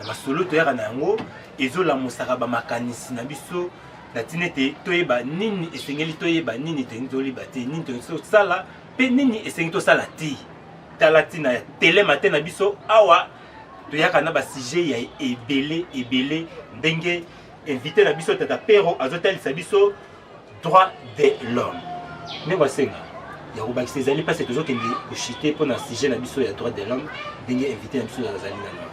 na masolo, toyaka na yango ezolamusaka bamakanisi na biso na ntina ete toyeba nini esengeli toyeba, nini tolingi toyeba te, nini tolingi tosala mpe nini esengi tosala te. Tala ntina ya telema te na biso awa, toyaka na basujet ya ebele ebele. Ndenge invité na biso tata Pero azotalisa biso droit de l'homme, ndenge asenga ya kobakisa ezali mpasi, tozokende koshite mpona sujet na biso ya droit de l'homme ndenge invité na biso azali nano.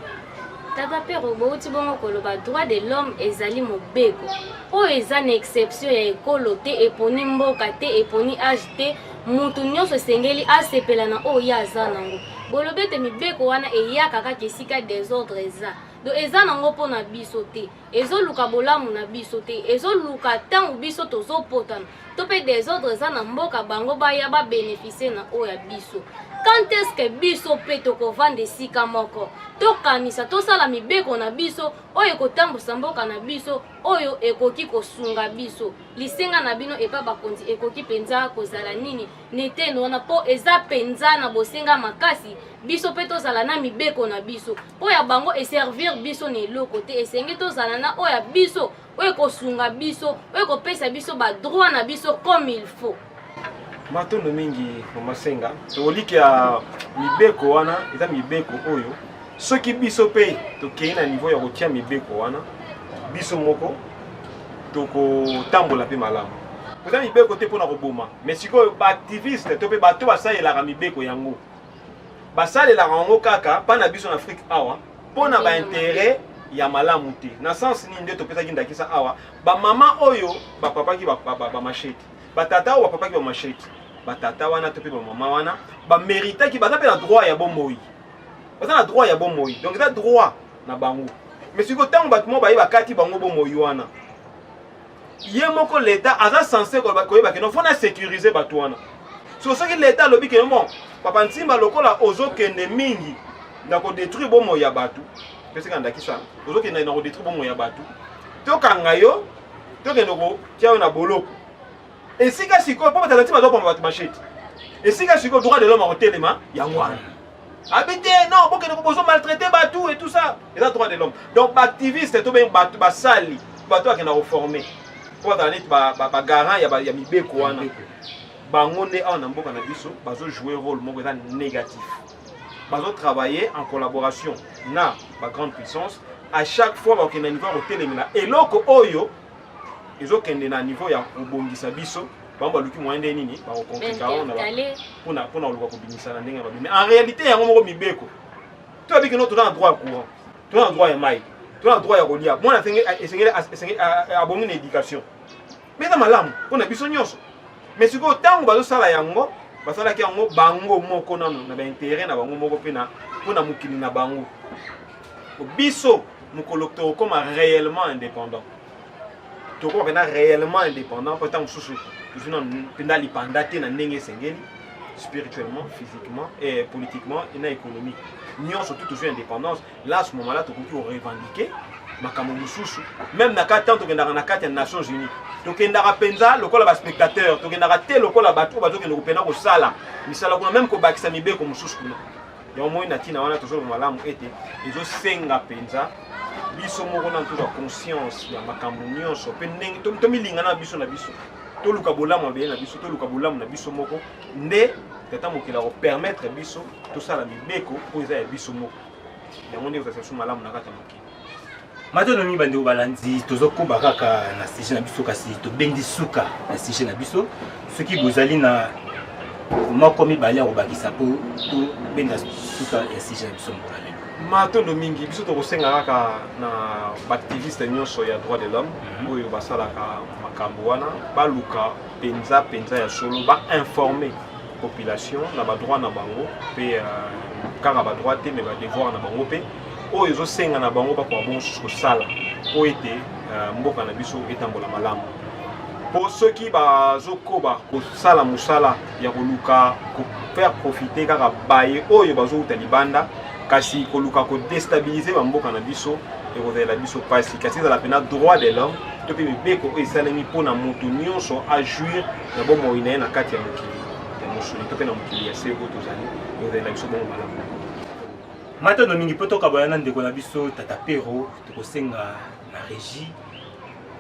Tata Pero, bouti bongo koloba droit de l'homme ezali mobeko oyo eza na exception ya ekolo te, eponi mboka te, eponi age te, mutu nyonso esengeli asepela na oyo ye aza nango. Bolobi ete mibeko wana eyaka kaka esika désordre eza, donc eza nango mpona biso te, ezoluka bolamu na biso te, ezoluka ntango biso tozopotana to mpe désordre eza na mboka, bango baya babénéficie na oyo ya biso. Quand est ce que biso mpe tokovanda esika moko, tokanisa, tosala mibeko na biso oyo ekotambusa mboka na biso, oyo ekoki kosunga biso? Lisenga na bino epa bakonzi ekoki mpenza kozala nini neteno wana? Mpo eza mpenza na bosenga makasi biso mpe tozala na mibeko na biso, mpo ya bango eservir biso na eloko te. Esengi tozala na oyo ya biso, oyo ekosunga biso, oyo ekopesa biso badroit na biso comme il faut. Matondo mingi, mama Senga. Tokoliki ya mibeko wana eza mibeko oyo soki biso mpe tokei na niveau ya kotia mibeko wana, biso moko tokotambola mpe malamu. Koza mibeko te mpona koboma, mais sikoyo baactiviste to mpe bato basalelaka mibeko yango, basalelaka yango kaka mpa na biso na Afrique awa mpo na baintérêt ya malamu te. Na sens nini? Nde topesaki ndakisa awa, bamama oyo bapapaki bamachete, batata oyo bapapaki bamachete, batata wana to mpe bamama wana baméritaki, baza mpe na droit ya bomoi, baza na droit ya bomoi, donc eza droit na bango. Mais sikoyo ntango bato moko baye bakati bango bomoi wana, ye moko l'état aza censé koyeba ke non, faut na sécuriser bato wana. So soki l'état alobi ke bon, papa Ntimba, lokola ozokende mingi na kodétruire bomoi ya bato. Pesika ndakisa, ozokende na kodetruire bomoi ya bato, tokanga yo, tokende kotia yo na boloko. Esika sikoyo mpo bato alati bazokoma bato machete, esika sikoyo droit de l'homme akotelema yango wana. Abi te non, bokende bozo maltraiter bato et tout ça, eza droit de l'homme. Donc baactiviste to bengi bato basali, bato bakenda koformer mpo bazala neti bagarant ya mibeko wana. Bango nde awa na mboka na biso bazojouer rôle moko eza négatif. Bazotravailler en collaboration na bagrande puissance. À chaque fois bakokende na niveau ya kotelemela eloko oyo ezokende na niveau ya kobongisa biso, bango baluki moyen nde nini bakokomplika wana mpona koluka kobimisa na ndenge ya mabe. Mais en réalité yango moko mibeko to yabiki no, toza na droit ya courant, toza na droit ya mai, toza na droit ya kolia, mwana esengeli abongi na éducation, mais eza malamu mpona biso nyonso. Mais sikoyo ntango bazosala yango, basalaki yango bango moko nano na baintérêt na bango moko mpe mpona mokili na bango. Biso mokolo tokokoma réellement indépendant, tokoma mpenza réellement indépendant, mpo ntango mosusu tozwi nano mpenza lipanda te na ndenge esengeli, spirituellement, physiquement et politiquement et na économique nyonso tu tozwi indépendance. Là, à ce moment là, tokoki korevendiquer makambo mosusu. Même na kati, ntango tokendaka na kati ya Nations Unies, tokendaka mpenza lokola baspectateur, tokendaka te lokola bato oyo bazokende kopena kosala misala kuna, même kobakisa mibeko mosusu kuna. Yango moi na ntina wana tozoloba malamu ete ezosenga mpenza biso moko nanu tozwa conscience ya makambo nyonso mpe ndenge tomilinga na biso na biso, toluka bolamu ya beye na biso, toluka bolamu na biso moko, nde tata mokili akopermettre biso tosala mibeko oyo eza ya biso moko. Yango nde kozalisa biso malamu na kati ya mokili. Matono mingi, bandeko balandi. Tozokoba kaka na sujet na biso, kasi tobendi suka na sujet na biso. Soki bozali na moko mibale ya kobakisa mpo tobenda suka ya sujet na biso mokolo lelo. Matondo mingi. Biso tokosenga kaka na baactiviste nyonso ya droit de l'homme oyo basalaka makambo wana, baluka mpenza mpenza ya solo bainforme population na badroit na bango, mpe kaka badroit te, mais badevoir na bango, mpe oyo ezosenga na bango bakoka bongo susu kosala mpo ete mboka na biso etambola malamu. Mpo soki bazokoba kosala mosala ya koluka kofaire profiter kaka baye oyo bazowuta libanda, kasi koluka kodestabilize bamboka na biso, ekozalela biso mpasi. Kasi ezala mpenza droit de l'homme to mpe mibeko oyo esalemi mpona moto nyonso ajouir na bomoi na ye na kati ya mokili ya mosuni to mpe na mokili ya se oyo tozali, ekozalela biso bongo malamu. Matondo mingi. Mpo tokabola na ndeko na biso tata Pero, tokosenga na régie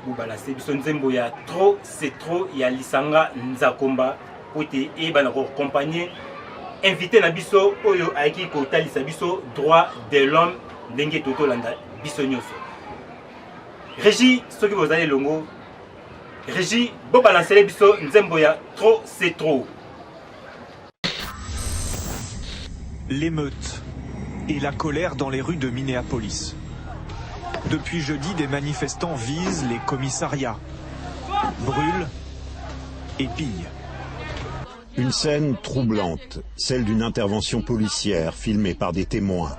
bobalanse biso nzembo ya Trop c'est trop ya lisanga Nzakomba, po ete eyebana koaccompagne invité na biso oyo ayaki kotalisa biso droit de l'homme ndenge totolanda biso nyonso. Régie, soki bozali elongo, régie, bobalansele biso nzembo ya Trop c'est trop. L'émeute et la colère dans les rues de Minneapolis. Depuis jeudi, des manifestants visent les commissariats, brûlent et pillent. Une scène troublante, celle d'une intervention policière filmée par des témoins.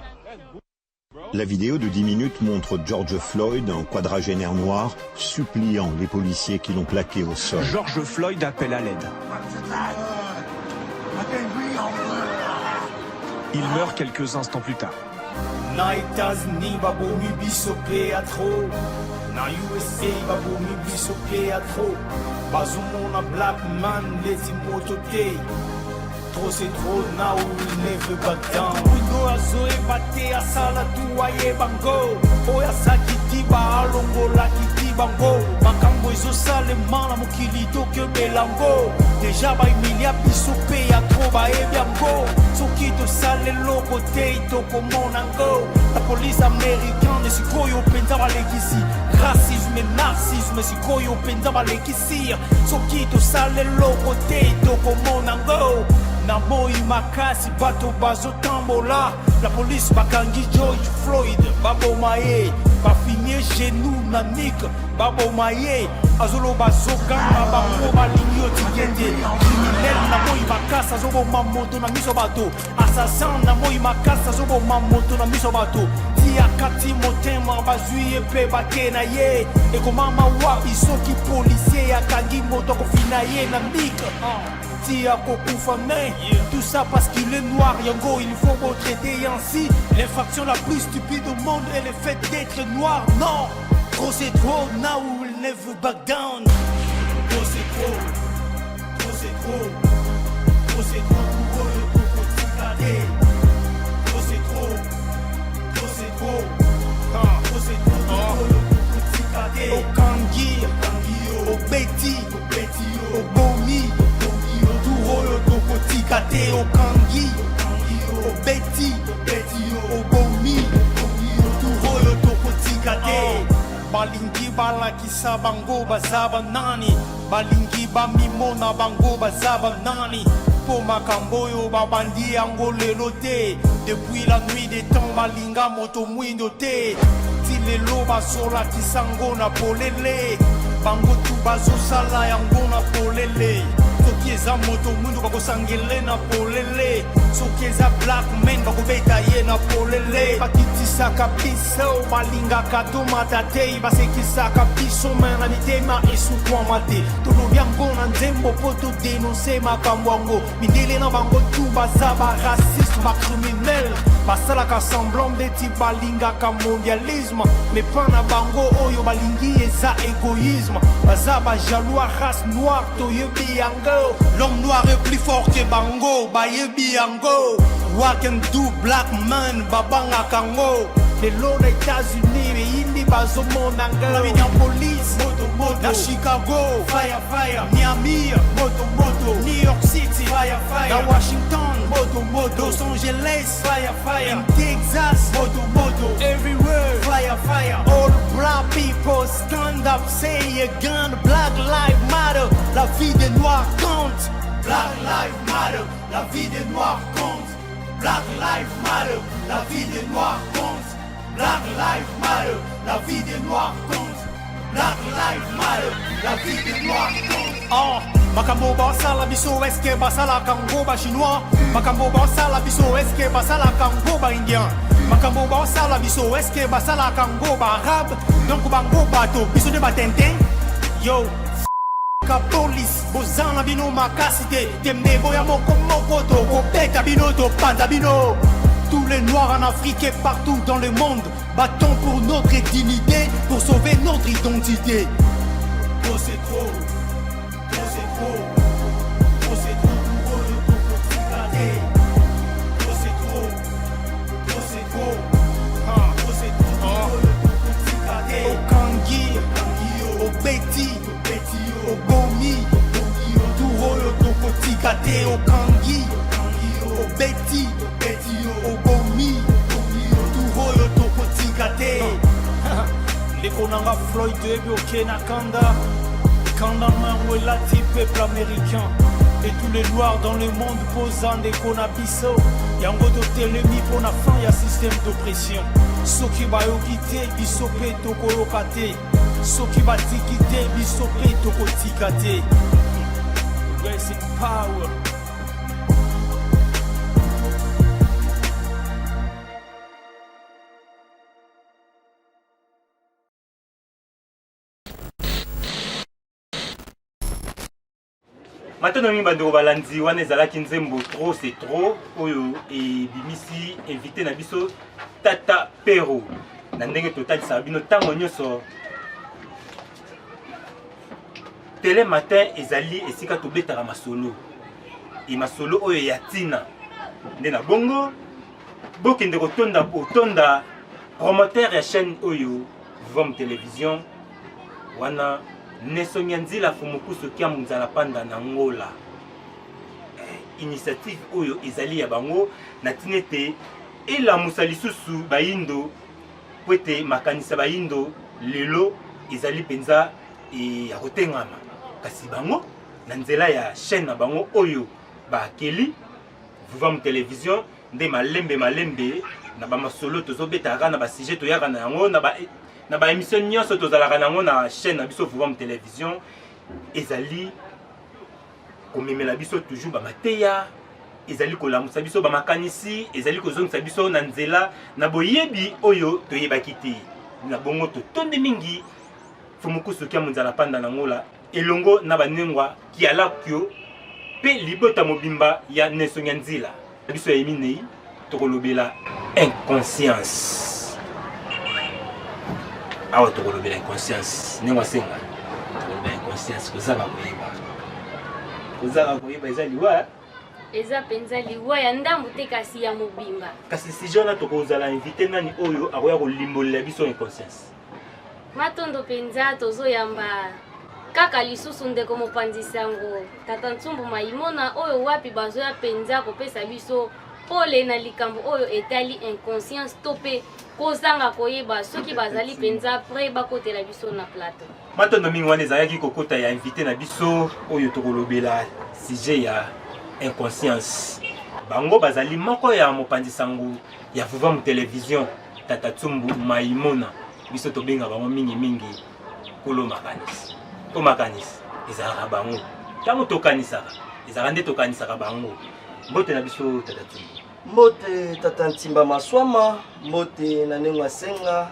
La vidéo de 10 minutes montre George Floyd, un quadragénaire noir, suppliant les policiers qui l'ont plaqué au sol. George Floyd appelle à l'aide. Il meurt quelques instants plus tard. Na États-Unis babomi biso mpe ya trop, na USA babomi biso mpe ya trop, bazomona black man leti moto te. Trop c'est trop, now we never back down. Moto azoyeba te, asala tu ayeba ngo oyo azaki tiba alongolaki tibango. Makambo ezosalema na mokili, tokebela ngo. Deja bahumilia biso mpe ya trop, bayebi yango. Soki tosala eloko te, tokomona ngo. La police américaine sikoyo mpenza balekisi racisme, narcissme, sikoyo mpenza balekisi. Soki tosala eloko te, tokomona ngo. Na moi makasi bato bazotambola, la police bakangi George Floyd, baboma ye, bafinie genou na nik, baboma ye. Azoloba, azokanga bango, balingi yo tike te. Criminel na moi makasi azoboma moto na miso bato, assassin na moi makasi azoboma moto na miso bato. Tia kati motema, bazwi ye mpe bake na ye. Ekomama wapi soki policier akangi moto akofina? na ye na mik ti akokufa mais tout ça parce qu'il est noir yango il faut botraiter ainsi. L'infraction la plus stupide au monde est le fait d'être noir. Non, trop c'est trop, now we will never back down. Trop c'est trop, trop c'est trop, trop c'est trop pour oyo tokotika te. Trop c'est trop, trop c'est trop, trop c'est trop pour oyo tokotika te. Okangi, obeti, obomi, tour oyo tokotika te. Okangi, obeti, obomi, tour oyo tokotika te. Balingi balakisa bango baza banani, balingi bamimona bango baza banani, mpo makambo oyo babandi yango lelo te. Depuis la nuit des temps balinga moto mwindo te, ti lelo bazolakisa ngo na polele, bango tu bazosala yango na polele. Soki eza moto mwindo bakosangele na polele, soki eza black man bakobeta ye na polele. Bakitisaka biso, balingaka tomata te, basekisaka biso me na mitema esukwama te. Tolobi yango na nzembo mpo todénoncer makambo yango. Mindele na bango tu baza baraciste, bacriminel, basalaka semblant ndeti balingaka mondialisme, mais mpa na bango oyo balingi eza égoïsme. Baza bajaloux ya race noire, toyebi yango. L'homme noir est plus fort que bango, bayebi yango. What can do black man, babangaka yango. Lelo na États-Unis eyindi, bazomona ngo na Minneapolis, moto moto, na Chicago, fire fire, Miami, moto moto, New York City, fire fire, na Washington, moto moto, Los Angeles, fire fire, in Texas, moto moto, everywhere, fire fire. All black people stand up, say again, Black Lives Matter, la vie des noirs compte. Black Lives Matter, la vie des noirs compte. Black Lives Matter, la vie des noirs compte. Black Lives Matter, la vie des noirs compte. Black Lives Matter, la vie des noirs compte. Oh, makambo basala biso, eske basalaka ngo bachinois? Makambo basala biso, eske basalaka ngo baindien? Makambo basala biso, eske basalaka ngo baarabe? Donc bango bato, biso nde batintin. Yo ka police, boza na bino makasi te, tembe boya moko moko, tokobeta bino, topanza bino. Tous les noirs en Afrique et partout dans le monde, battons pour notre dignité, pour sauver notre identité. Trop c'est trop, trop c'est trop, trop c'est trop pour oyo tokotika te. Trop c'est trop, trop c'est trop, trop c'est trop pour oyo tokotika te. Okangi, obeti, obomi, tour oyo tokotika te. Okangi, obeti, obomi, tour oyo tokotika te. Ndeko na nga Floyd, toyebi oke na kanda, kanda no yango elati peuple américain et tous les noirs dans le monde, poza ndeko na biso yango totelemi mpo na fin ya système d'oppression. Soki bayoki te, biso mpe tokoyoka te. Soki batiki te, biso mpe tokotika te. Rest in power. Matondo mingi bandeko balandi. Wana ezalaki nzembo Trop c'est trop oyo ebimisi invité na biso Tata Pero. Na ndenge totalisaka bino ntango nyonso, Tele Matin ezali esika tobetaka masolo e masolo oyo ya ntina. Nde na bongo bokende kotonda kotonda promoteur ya chaîne oyo Vom Télévision wana, Nesongi ya Nzila Fumukusu Kiamu Nzala Panda na Ngola. Initiative oyo ezali ya bango na ntina ete elamusa lisusu bayindo, po ete makanisi ya bayindo lelo ezali mpenza ya kotengama. Kasi bango na nzela ya chaîne na bango oyo bakeli Vuvam Télévision, nde malembe malembe na bamasolo tozobetaka na basujet toyaka na yango na ba na baémission nyonso tozalaka na yango na chaîne na biso Vuvam Télévision, ezali komemela biso toujours bamateya, ezali kolamusa biso bamakanisi, ezali kozongisa biso na nzela na boyebi oyo toyebaki te. Na bongo totondi mingi. Fumukusu Kia Munzala Panda na Ngola elongo na banengwa Kialakio mpe libota mobimba ya Nesongia Nzila. Biso ya minei tokolobela inconscience. Awa tokolobela inconscience ndenge asenga tokolobela inconscience, kozanga koyeba. Kozanga koyeba eza liwa. Eza mpenza liwa ya ndambu te kasi ya mobimba. Kasi sujet wana tokozala invité nani oyo akoya kolimbolela biso inconscience? Matondo mpenza. Tozoyamba kaka lisusu ndeko mopanzi sango Tata Ntsumbu Maimona oyo wapi bazoya mpenza kopesa biso pole na likambo oyo etali inconscience to mpe kozanga koyeba. Soki bazali mpenza prêt, bakotela biso na plateau. Matondo mingi. Wana ezalaki kokota ya invité na biso oyo tokolobela sujet ya inconscience. Bango bazali moko ya mopanzi sango ya Vuvamu Television, Tata Tsumbu Maimona. Biso tobenga bango mingimingi Kolo Makanisi, mpo makanisi ezalaka bango. Ntango tokanisaka, ezalaka nde tokanisaka bango. Mbote na biso, Tata Tsumbu. Mbote Tata Ntimba Maswama, mbote na ndenge asenga,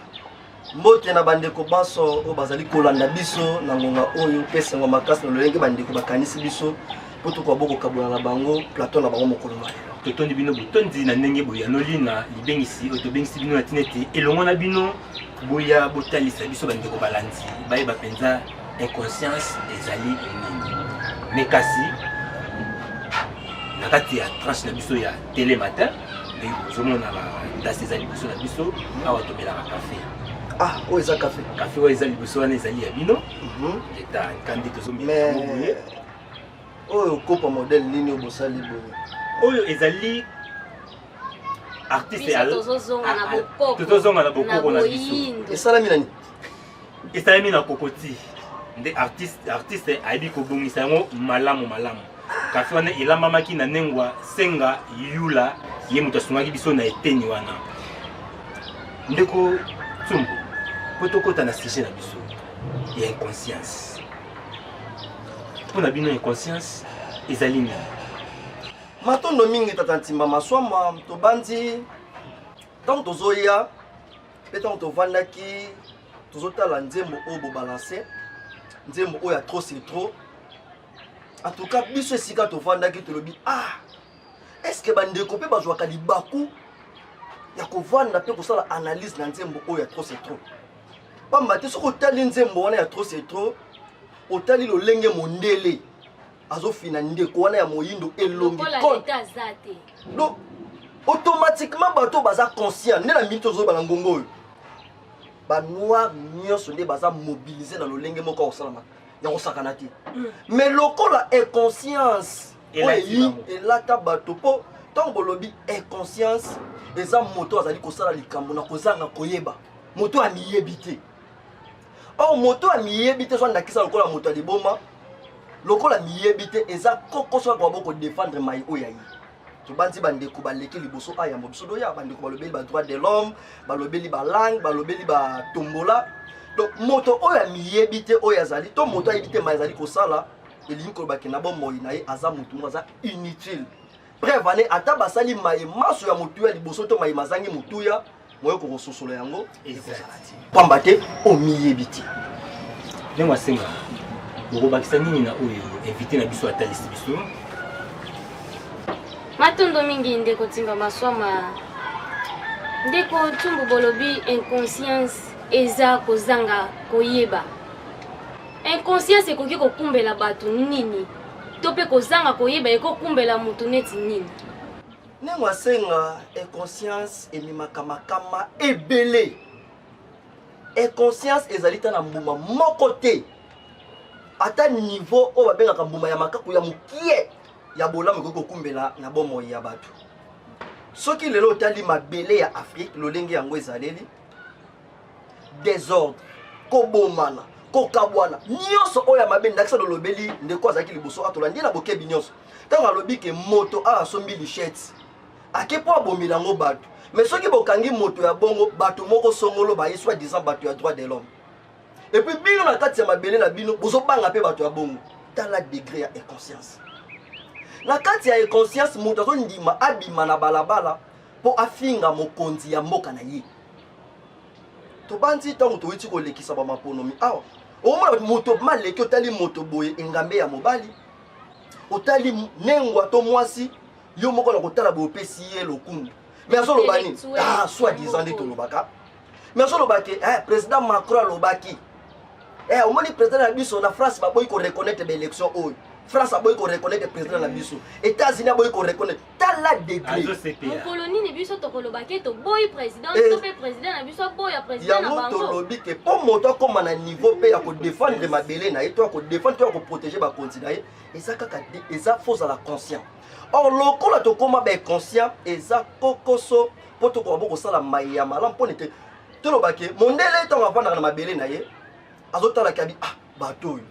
mbote na bandeko banso oyo bazali kolanda biso na ngonga oyo, mpe esengo makasi na lolenge bandeko bakanisi biso mpo tokoka bokokabola na bango plateau na bango mokolo mwa lelo. Totondi bino botondi na ndenge boyanoli na libengisi oyo tobengisi bino na ntina ete elongo na bino boya botalisa biso bandeko balandi bayeba mpenza inconscience ezali nini. Me kasi na kati ya tranche na biso ya tele matin, ndenge bozomona batasi eza liboso na biso awa, tomelaka kafe. Ah, oyo eza kafe? Kafe oyo eza liboso wana ezali ya bino eta kandi tozomela yango boye. Oyo kopa modèle nini oyo bosali boye? Oyo ezali artiste. Biso tozozonga na bokoko. Tozozonga na bokoko na biso. Boyindo. Esalami na nini? Esalemi na kokoti nde artiste ayebi kobongisa yango malamu malamu. Kafe wana elambamaki na nengwa Senga Yula, ye moto asungaki biso na eteni wana. Ndeko Tsumbu, mpo tokɔta na sujet na biso ya inconscience, mpo na bino inconscience ezali nini? Matondo mingi Tata Ntimba Maswama. Tobandi ntango tozoya mpe ntango tovandaki tozotala nzembo oyo bobalance, nzembo oyo ya trop c'est trop. En tout cas biso esika tovandaki tolobi: ah, est ce que bandeko mpe bazwaka libaku ya kovanda mpe kosala analyse na nzembo oyo ya trop c'est trop? Pamba te soki otali nzembo wana ya trop c'est trop, otali lolenge mondele azofina ndeko wana ya moyindo elongi lokola compte leta aza te. Donc automatiquement bato oyo baza conscient nde na minute ozoyeba na ngongo oyo, banoir nyonso nde baza mobilisé na lolenge moko ya kosalama ya kosakana te. Mais lokola inconscience oyo Elati eyi bango. elata bato, mpo ntango bolobi inconscience eza moto azali kosala likambo na kozanga koyeba, moto amiyebi te. Or moto amiyebi te, zwa ndakisa lokola moto ya liboma, lokola miyebi te, eza kokoso kaka boko défendre mai oyo ayi. Tobandi bandeko baleki liboso ayambo biso doya, bandeko balobeli badroit de l'homme, balobeli balangue, balobeli batombola. Donc moto oyo amiyebi te, oyo azali to moto ayebi te mai azali kosala, elingi koloba ke na bomoi na ye aza motu moko aza inutile. Preuve ane ata basali maye maso ya motuya liboso to maye mazangi motuya moyo kokososola yango ekozala te, pamba te omiyebi te. Ndenge asenga, bokobakisa nini na oyo invité na biso atalisi biso? Matondo mingi ndeko Timba Maswama. Ndeko Ntumbu, bolobi inconscience eza kozanga koyeba. Inconscience ekoki kokumbela bato nini, to mpe kozanga koyeba ekokumbela motu neti nini? Ndenge asenga, inconscience ememaka makama ebele. Inconscience ezali ta na mbuma moko te, ata niveau oyo babengaka mbuma ya makaku ya mokie ya bolamu ekoki kokumbela na bomoi ya bato. Soki lelo otali mabele ya Afrique lolenge yango ezaleli, désordre, kobomana, kokabwana, nyonso oyo ya mabe. Ndakisa lolobeli ndeko azalaki liboso atolandi na bokebi nyonso ntango alobi ke moto awa asombi lichette ake mpo abomela yango bato. Mais soki bokangi moto ya bongo, bato moko songolo baye, soit disant bato ya droit de l'homme, et puis bino na kati ya mabele na bino bozobanga mpe bato ya bongo. Tala degré ya inconscience. Na kati ya inconscience, moto azondima abima na balabala mpo afinga mokonzi ya mboka na ye. Tobandi ntango toyiti kolekisa bamaponomi awa. Omona moto maleki, otali moto boye engambe ya mobali, otali nengwa to mwasi, yo moko na kotala boye opesi ye lokumu. Mais azoloba nini? Ah, soit disant nde tolobaka. Mais azoloba ke eh, président Macron alobaki. Eh, omoni président na biso na France baboyi ko reconnaître ba élection oyo. France aboyi ko reconnaître président na biso. États-Unis aboyi ko reconnaître. Tala degré. Mokolo nini biso tokoloba ke toboyi président Eh. to mpe président na biso aboya président na Yango bango? tolobi ke mpo moto akóma na niveau mpe ya kodefendre mabele na ye to ya kodefendre to ya koprotege bakonzi na ye, eza kaka eza fo ozala conscient. Or lokola tokóma bainconscient, eza kokoso mpo tokoka bo kosala mai ya malamu mpo nete toloba ke mondele ntango avandaka na mabele na ye azotalaki abi ah bato oyo.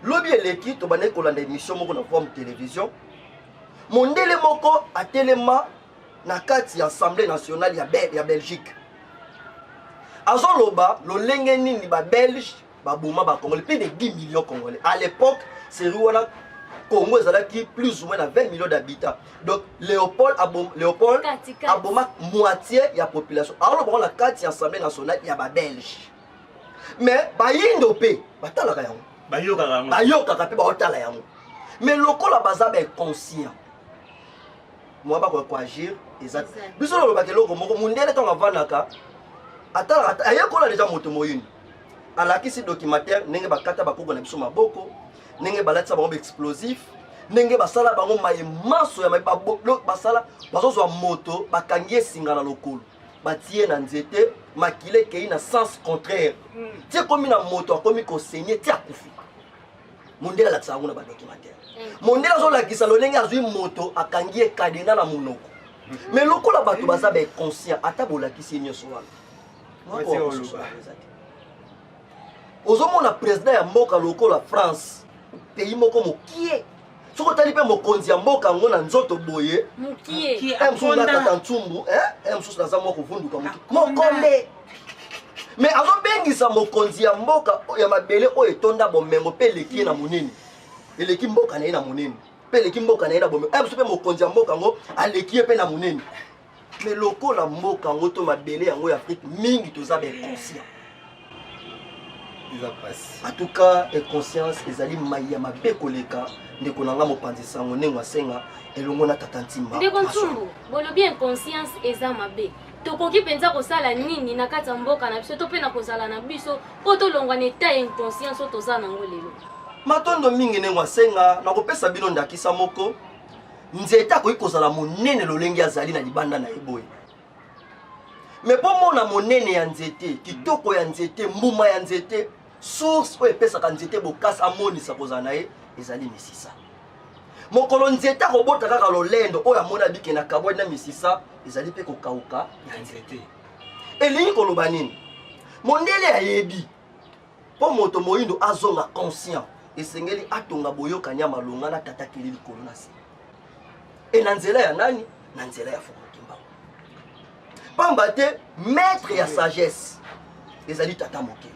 Lobi eleki tobandaki kolanda émission moko na Voam Télévision, mondele moko atelema na kati ya Assemblée nationale ya, Bel ya Belgique, azoloba lolenge nini babelge baboma bacongolais, plus de 10 millions congolais. À l'époque série wana, Congo ezalaki plus ou moins na 20 millions d'habitants. Donc Léopold abom, Léopold Kati-kati. aboma moitié ya population. Aloba ngo na kati ya Assemblée nationale ya babelge. Mais bayindo mpe batalaka yango, bayokaka yango, bayokaka mpe baotala yango. Mais lokola baza bainconscient, mwa bakoka koagir eza te. Biso nalobaka eloko moko, mondele ntango avandaka atalaka, ayekola deja moto moyindo, alakisi documentaire ndenge bakata bakoko na biso maboko, ndenge balatisa bango baexplosif, ndenge basala bango maye manso ya mabe, basala bazozwa moto, bakangi ye singa na lokolo, batie na nzete, makila ekei na sens contraire ti ekomi na moto, akomi kosenye ti akufi. Mondele alakisa yango na badocumentaire. Mondele azolakisa lolenge azwi moto, akangi ye kadena na monoko. Mais lokola bato baza bainconscient, ata bolakisi ye nyonso wana, moko Mwasi wa mosusu oloba. eza te. Ozomona président ya mboka lokola France, pays moko mokie, soki otali mpe mokonzi ya mboka yango na nzoto boye, Mokie. eh, mosusu nakata ntsumbu, eh, eh, mosusu naza mwa kovunduka moke mokonde, mais azobengisa mokonzi ya mboka ya mabele oyo etonda bomengo mpe eleki ye na monene, eleki mboka na ye na monene mpe eleki mboka na ye na bomengo, eh, mosusu mpe mokonzi ya mboka yango aleki ye mpe na monene. Mais lokola mboka yango to mabele yango ya Afrique mingi toza bainconscient, eza pasi. En tout cas inconscience ezali mai ya mabe koleka. Ndeko na nga mopanzi sango ndenge asenga elongo na tata Ntimba. Ndeko Ntsumbu, bolobi inconscience eza mabe. Tokoki mpenza kosala nini na kati ya mboka na biso to mpe na kozala na biso mpo tolongwa na etat ya inconscience oyo toza nango lelo? Matondo mingi ndenge asenga. Nakopesa bino ndakisa moko. Nzete akoki kozala monene lolenge azali na libanda na ye boye, me mpo mona monene ya nzete, kitoko ya nzete, mbuma ya nzete, source oyo epesaka nzete bokasi amonisa kozala na ye ezali misisa. Mokolo nzete akobota kaka lolendo oyo amoni abike na kabwadi na misisa, ezali mpe kokauka ya nzete. Elingi koloba nini? Mondele ayebi mpo moto moyindo azonga conscient, esengeli atonga boyokani ya malonga na tata keli likolo na se e na nzela ya nani? Na nzela ya Fumu Kimbangu. Pamba te maître ya sagesse ezali tata mokeli,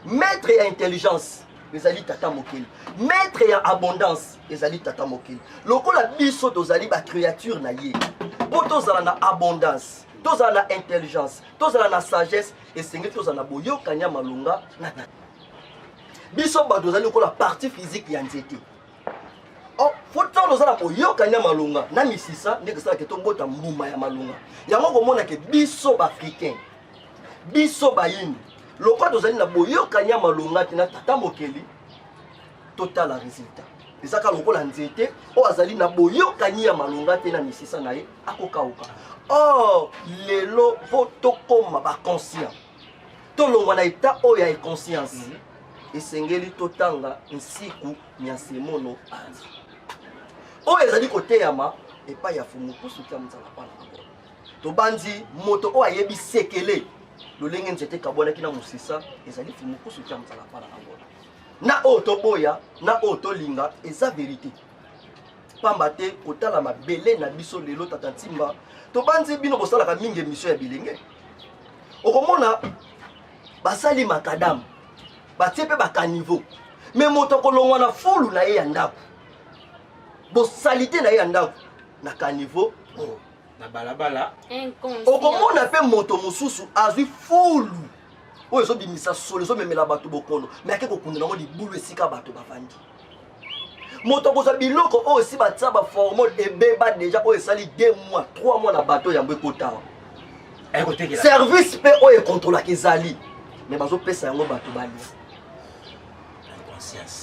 maître ya intelligence ezali tata mokeli, maître ya abondance ezali tata mokeli. Lokola biso tozali bacréature na ye, mpo tozala na abondance, tozala na intelligence, tozala na sagesse, esengeli tozala na boyokani ya malonga na tata. Biso bato tozali lokola partie physique ya nzete. Oh, fo ntango toza na boyokani ya malonga na misisa, nde tosalaka tobota mbuma ya malonga. Yango komona ke biso baafricain, biso bayini, lokola tozali na boyokani ya malonga te na tata mokeli, totala résultat eza kaka lokola nzete oyo azali na boyokani ya malonga te na misisa na ye, akokauka. Or lelo mpo tokóma baconscient, tolongwa na etat oyo ya inconscience, esengeli totanga nsiku nyansemono anzi oyo ezali koteyama epai ya Fumu Kusu kia Nzala pana na ngolo. Tobanzi moto oyo ayebi sekele lolenge nzete ekabwanaki na mosisa ezali Fumu Kusu kia Nzala pana na ngolo. Na oyo toboya na oyo tolinga, eza verité. Pamba te kotala mabele na biso lelo, tata Ntimba, tobanzi bino bosalaka mingi émission ya bilenge, okomona basali makadamu, batie mpe bakaniveau, me moto akolongwa na fulu na ye ya ndako, bosalite na ye ya ndako na caniveau oyo na balabala. Okomona mpe moto mosusu azwi fulu. oyo ezobimisa solo, ezomemela bato bokono, me ake kokunda nango libulu esika bato bavandi. Moto akozwa biloko oyo esi batia baformole ebeba deja, oyo esali 2 mois 3 mois na bato yango ekotawa service mpe oyo ekontrolaka ezali, me bazopesa yango bato balia.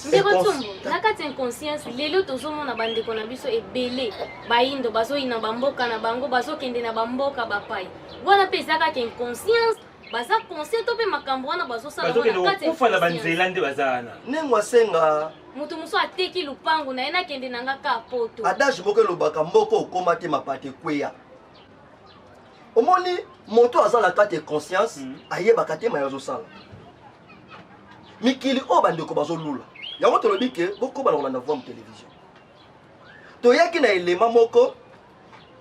Ndeko Tsumbu, na kati ya inconscience lelo tozomona bandeko na biso ebele bayindo bazoyina bamboka na bango, bazokende na bamboka bapaya. Wana mpe eza kaka inconscience, baza conscient to mpe makambo wana bazosala wana na kati ya kufa na banzela nde baza wana. Ndenge asenga moto mosusu ateki lupango na ye, nakende na nga ka poto. Adage moko elobaka mboka okoma te mapata ekweya. Omoni moto aza na kati ya conscience, ayebaka te maye azosala. Mikili oyo bandeko bazolula yango, tolobi ke bokoba na kolanda Voam Télévision. Toyaki na elema moko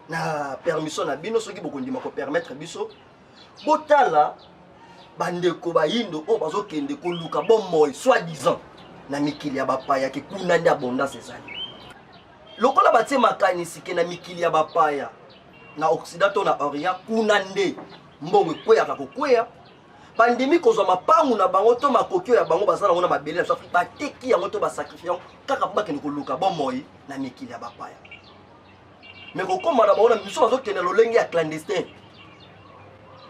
na permission na bino, soki bokondima kopermettre biso botala bandeko bayindo oyo bazokende koluka bomoi soi disant na mikili ya bapaya, ke kuna nde abondance ezali. Lokola batie makanisi ke na mikili ya bapaya, na Occident to na Orient, kuna nde mbongo ekweyaka kokweya, bandimi kozwa mapangu na bango to makoki oyo ya bango baza nango na mabele na biso Afrique, bateki yango to basakrifie yango kaka mpo bakende koluka bomoi na mikili ya bapaya. Me kokóma na bango na miso, bazokende lolenge ya clandestin,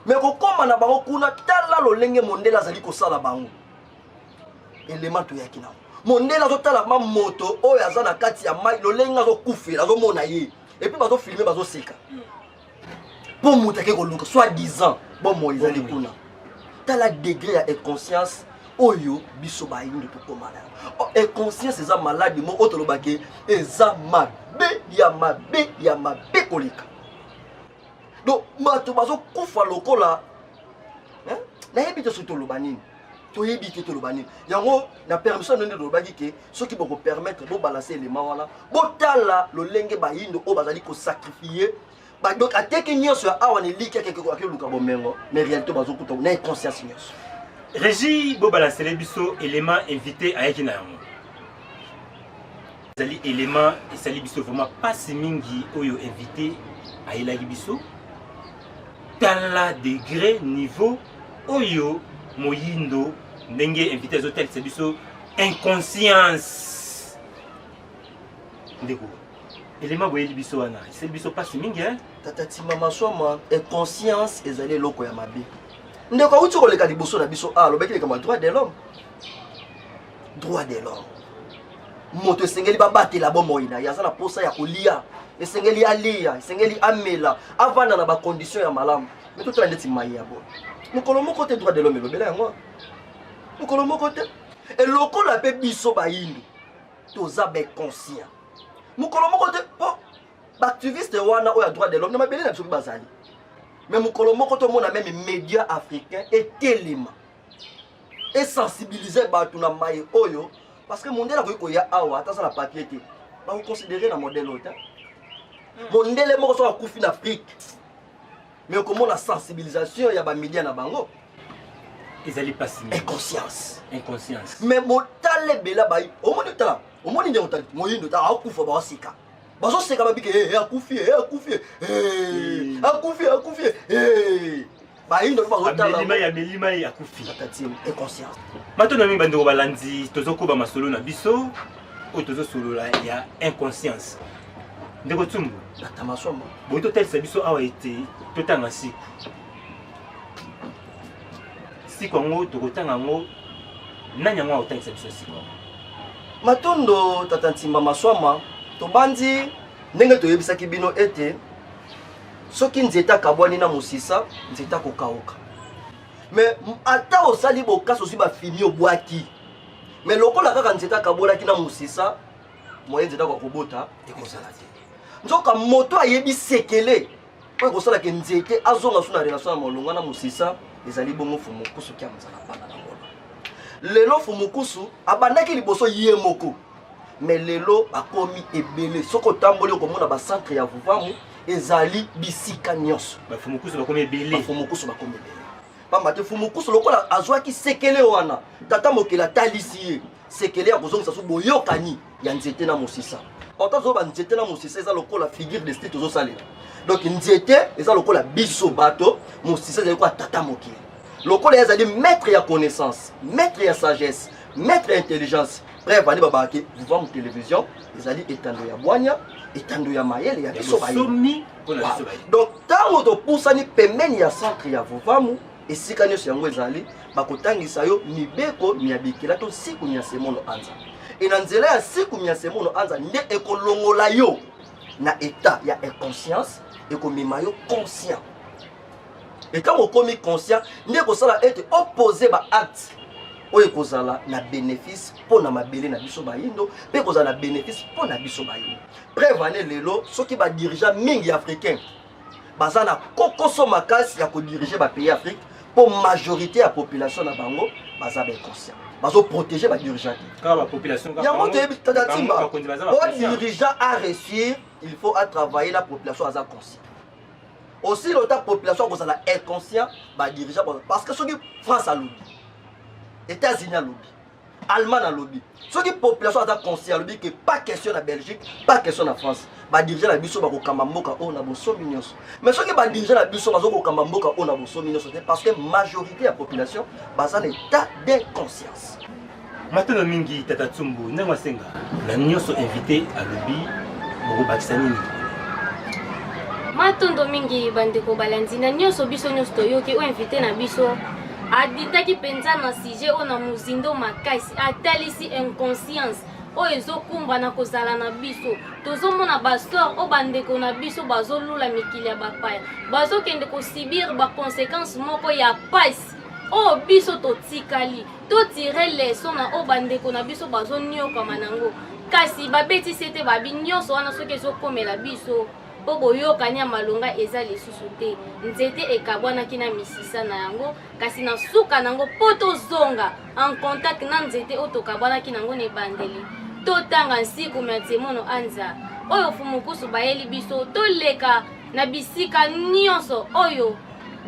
me kokóma na bango kuna, tala lolenge mondele azali kosala bango. Elema toyaki nango, mondele azotala ma moto oyo aza na kati ya mai, lolenge azokufela, azomona ye, et puis bazofilme, bazoseka mpo moto ake koluka soi disant bomoi ezali kuna. Tala degré ya inconscience oyo biso bayindo tokóma na yango. Inconscience eza maladi moko oyo tolobaki eza mabe ya mabe ya mabe koleka. Donc bato bazokufa lokola nayebi te soki toloba nini, toyebi te toloba nini. Yango na permission ndenge tolobaki ke soki bokopermettre bobalanse elema wana, botala lolenge bayindo oyo bazali kosacrifie. Donc ateki nyonso ya awa na eliki akeke akeluka bomengo, mais réalité bazokuta na inconscience nyonso. Régie, bobalansele biso élément invité ayaki na yango. Ezali élément esali biso vraiment mpasi mingi oyo invité ayelaki biso. Tala degré, niveau oyo moyindo, ndenge invité azotalisa biso inconscience. Ndeko, elema boyeli biso wana esali biso mpasi mingi, hein? Tata Tima Maswama, inconscience ezali eloko ya mabe. Ndeko awuti koleka liboso na biso, alobaki likambo ya droit de l'homme. Droit de l'homme, moto esengeli babatela bomoi na ye, aza na posa ya kolia, esengeli alia, esengeli amela, avanda na bacondition ya malamu. Me totala ndeti mai ya boye, mokolo moko te droit de l'homme elobela yango, mokolo moko te. Elokola mpe biso bayindo toza baconscient, mokolo moko te mpo baactiviste wana oyo ya droit de l'homme na mabele na biso mpe bazali, mais mokolo moko tomona même média africain etelema, esensibilize bato na mai oyo, parce que mondele akoki koya awa ata aza na papier te, bakoconsidere na modèle oyo te. Mondele moko soki akufi na Afrique, mais okomona sensibilisation ya bamédia na bango. Ezali mpasi. Inconscience. Inconscience. Mais motala ebele bayi, omoni, tala, omoni ndenge otali moyindo ta akufa, baoseka, bazoseka, babike eh, akufi, eh, akufi, eh, akufi, akufi, eh. Bayindo mpe bazotala. Ameli mai, ameli mai, akufi. Inconscience. Matondo mingi bandeko balandi. Tozokoba masolo na biso oyo tozosolola ya inconscience. Ndeko Tsumbu, Tata Maswama, boyi totalisa biso awa ete totanga siku siku yango, tokotanga yango, nani yango akotangisa biso siku yango? Matondo tata Ntimba Maswama. Tobandi ndenge toyebisaki bino ete soki nzete akabwani na mosisa, nzete akokauka. Mais ata osali bokasi, ozwi bafimi, obwaki, mais lokola kaka nzete akabolaki na mosisa, moye nzete akoka kobota ekozala te. Nzoka moto ayebi sekele oyo ekosalaka nzete azonga so na relation ya molongo na mosisa ezali bongo Fumukusu kia mozala bana na ngolo. Lelo Fumukusu abandaki liboso ye moko, mais lelo bakomi ebele. Soki otamboli, okomona bacentre ya vuvamu ezali bisika nyonso. Bafumukusu bakomi ebele. Bafumukusu bakomi ebele, pamba te Fumukusu lokola azwaki sekele wana, tata mokeli atalisi ye sekele ya kozongisa so boyokani ya nzete na mosisa. Ota zoba nzete na mosisa eza lokola figure de style tozosalela. Donc nzete eza lokola biso bato, mosisa ezali lokola tata mokili. Lokola ye azali maître ya connaissance, maître ya sagesse, maître ya intelligence. Bref, bande babaka ke Vuvamu Television ezali etando ya bwanya, etando ya mayele ya biso bayindo. Donc ntango topusani pembeni ya centre ya Vuvamu, esika nyonso yango ezali, bakotangisa yo mibeko mya bikela to siku mya semono anza. E na nzela ya siku mya semono anza nde ekolongola yo na etat ya inconscience, ekomema yo conscient. Et ntango okomi conscient nde ekosala ete opose ba acte oyo ekozala na bénéfice mpo na mabele na biso bayindo mpe ekozala na bénéfice mpo na biso bayindo. Preuve ane lelo soki ba dirigeant mingi africain baza na kokoso makasi ya kodirige ba pays Afrique mpo majorité ya population na bango baza ba inconscient, bazo protéger ba dirigeant te. Yango toyebi tata Timba, po dirigeant a réussir il faut a travailler la population aza conscient. Aussi longtemps population akozala inconscient, ba dirigeant parce que soki France alobi, États-Unis alobi, Allemagne alobi, soki population aza conscient alobi que pas question na Belgique, pas question na France, ba dirigeant na biso bakokamba mboka oyo na bosomi nyonso. Mais soki ba dirigeant na biso bazokokamba mboka oyo na bosomi nyonso te, parce que majorité ya population baza na état d'inconscience. Matondo mingi tata Tsumbu, ndenge asenga na nyonso invité alobi, bokobakisa nini? Matondo mingi bandeko balandi na nyonso, biso nyonso toyoki oyo invité na biso aditaki mpenza na sujet oyo na mozindo makasi, atalisi inconscience oyo ezokumba na kozala na biso. Tozomona basor oyo bandeko na biso bazolula mikili ya bapaya, bazokende kosibir baconséquence moko ya pasi oyo biso totikali totire leson na oyo bandeko na biso bazoniokwama nango. Kasi babetisi ete babi nyonso wana soki ezokomela biso mpo boyokani ya malonga eza lisusu te, nzete ekabwanaki na misisa na yango, kasi na suka nango mpo tozonga en contact na nzete oyo tokabwanaki nango na ebandeli, totanga nsiku mya nsemono anza oyo fumukusu bayeli biso, toleka na bisika nyonso oyo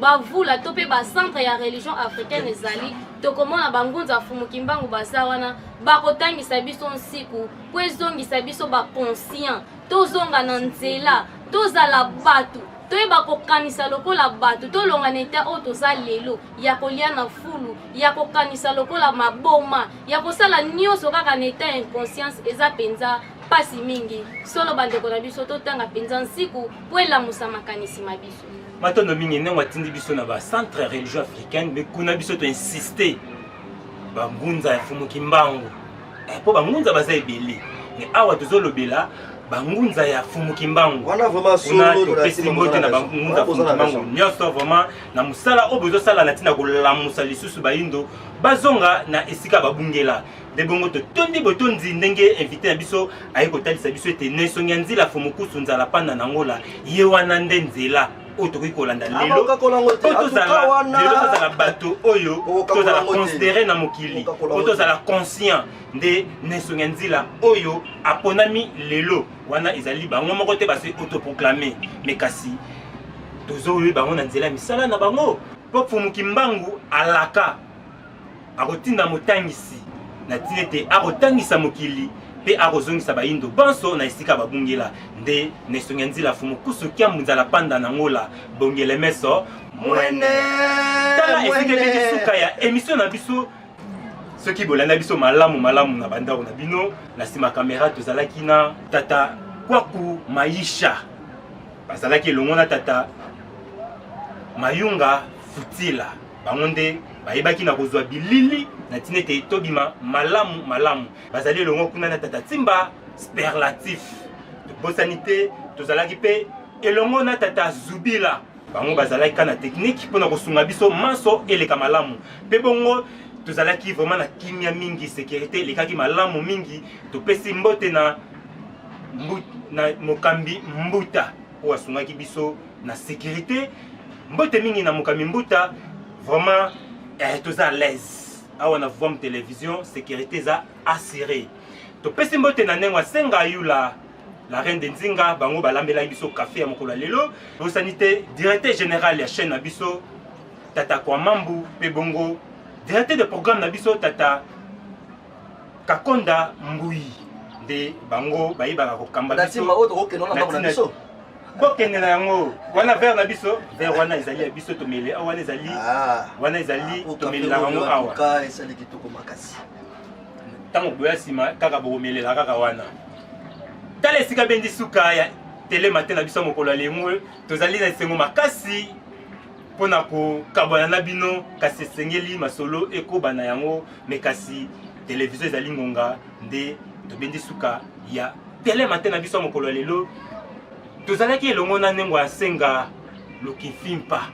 bavula to mpe bacentre ya religion africaine ezali, tokomona bangunza fumu Kimbangu baza wana, bakotangisa biso nsiku mpo ezongisa biso baconscient, tozonga na nzela, tozala bato, toyeba kokanisa lokola bato, tolonga na eta oyo toza lelo ya kolia na fulu, ya kokanisa lokola maboma, ya kosala nyonso kaka na eta ya inconscience. Eza mpenza mpasi mingi solo bandeko na biso, totanga mpenza nsiku mpo elamusa makanisi ma biso. Matondo mingi ndenge atindi biso na bacentre ya religion africaine, me kuna biso toinsiste bangunza ya fumu Kimbangu, mpo bangunza baza ebele, me awa tozolobela bangunza ya fumu Kimbangu. Kuna topesi mbote na bangunza ya fumu Kimbangu nyonso, vraiment na mosala oyo bozosala na ntina kolamusa lisusu bayindo bazonga na esika babungela. Nde bongo totondi botondi ndenge invité na biso aye kotalisa biso ete na esongi ya nzila fumukusu nzala panda na ngola, ye wana nde nzela oyo tokoki kolanda lelo po tozala bato oyo tozala considéré na mokili, po tozala conscient. Nde na esongi ya nzila oyo aponami lelo wana ezali bango moko te basi autoproclame, me kasi tozoyeba bango na nzela ya misala na bango, mpo Fumu Kimbangu alaka akotinda motangisi na ntina ete akotangisa mokili mpe akozongisa bayindo banso na esika babungela. Nde na esongi ya nzila fumukusu kiambu nzala panda na ngola bongele meso mwene. Tala esika ebeti suka ya emission na biso. Soki bolanda biso malamu malamu na bandako na bino, na nsima kamera tozalaki na tata Kwaku Maisha, bazalaki elongo na tata Mayunga Futila, bango nde bayebaki na kozwa bilili na ntina ete tobima malamu malamu. Bazali elongo kuna na tata Timba Sperlatif. Tobosani te tozalaki mpe elongo na tata Zubila, bango bazalaki kaka na technique mpona kosunga biso manso eleka malamu. Mpe bongo tozalaki vraiment na kimia mingi, sécurité elekaki malamu mingi. Topesi mbote na, na mokambi Mbuta oyo asungaki biso na sécurité. Mbote mingi na mokambi Mbuta, vraiment toza à l'aise awa na Vuvamu Télévision, sécurité eza assurée. Topesi mbote na ndenge asenga Ayula la reine de Nzinga, bango balambelaki biso café ya mokolo ya lelo. Bosani te directeur général ya chaîne na biso tata Kwamambu, mpe bongo directeur de programme na biso tata Kakonda Mbui, nde bango bayebaka kokamba biso. Bokende na yango. Wana verre na biso, verre wana ezali ya biso tomele. Awa wana ezali wana ezali tomelelaka yango awa. Ka esali kitoko makasi. Ntango boya nsima kaka bokomelela kaka wana. Tala esika bendi suka ya telema te na biso ya mokolo ya lengo tozali na esengo makasi mpo na kokabwana na bino kasi esengeli masolo ekoba na yango me kasi televizio ezali ngonga nde tobendi suka ya telema te na biso ya mokolo ya lelo tozalaki elongo na ndenge ya nsenga lokifimpa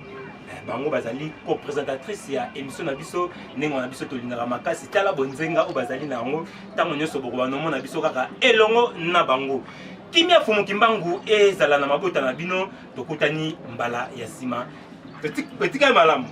eh, bango bazali co-présentatrice ya émission na biso ndenge na biso tolingaka makasi tala bonzenga oyo bazali na yango ntango nyonso bokobanda omona biso kaka elongo na bango kimia fumu kimbangu ezala na mabota na bino tokutani mbala ya nsima totikali malamu.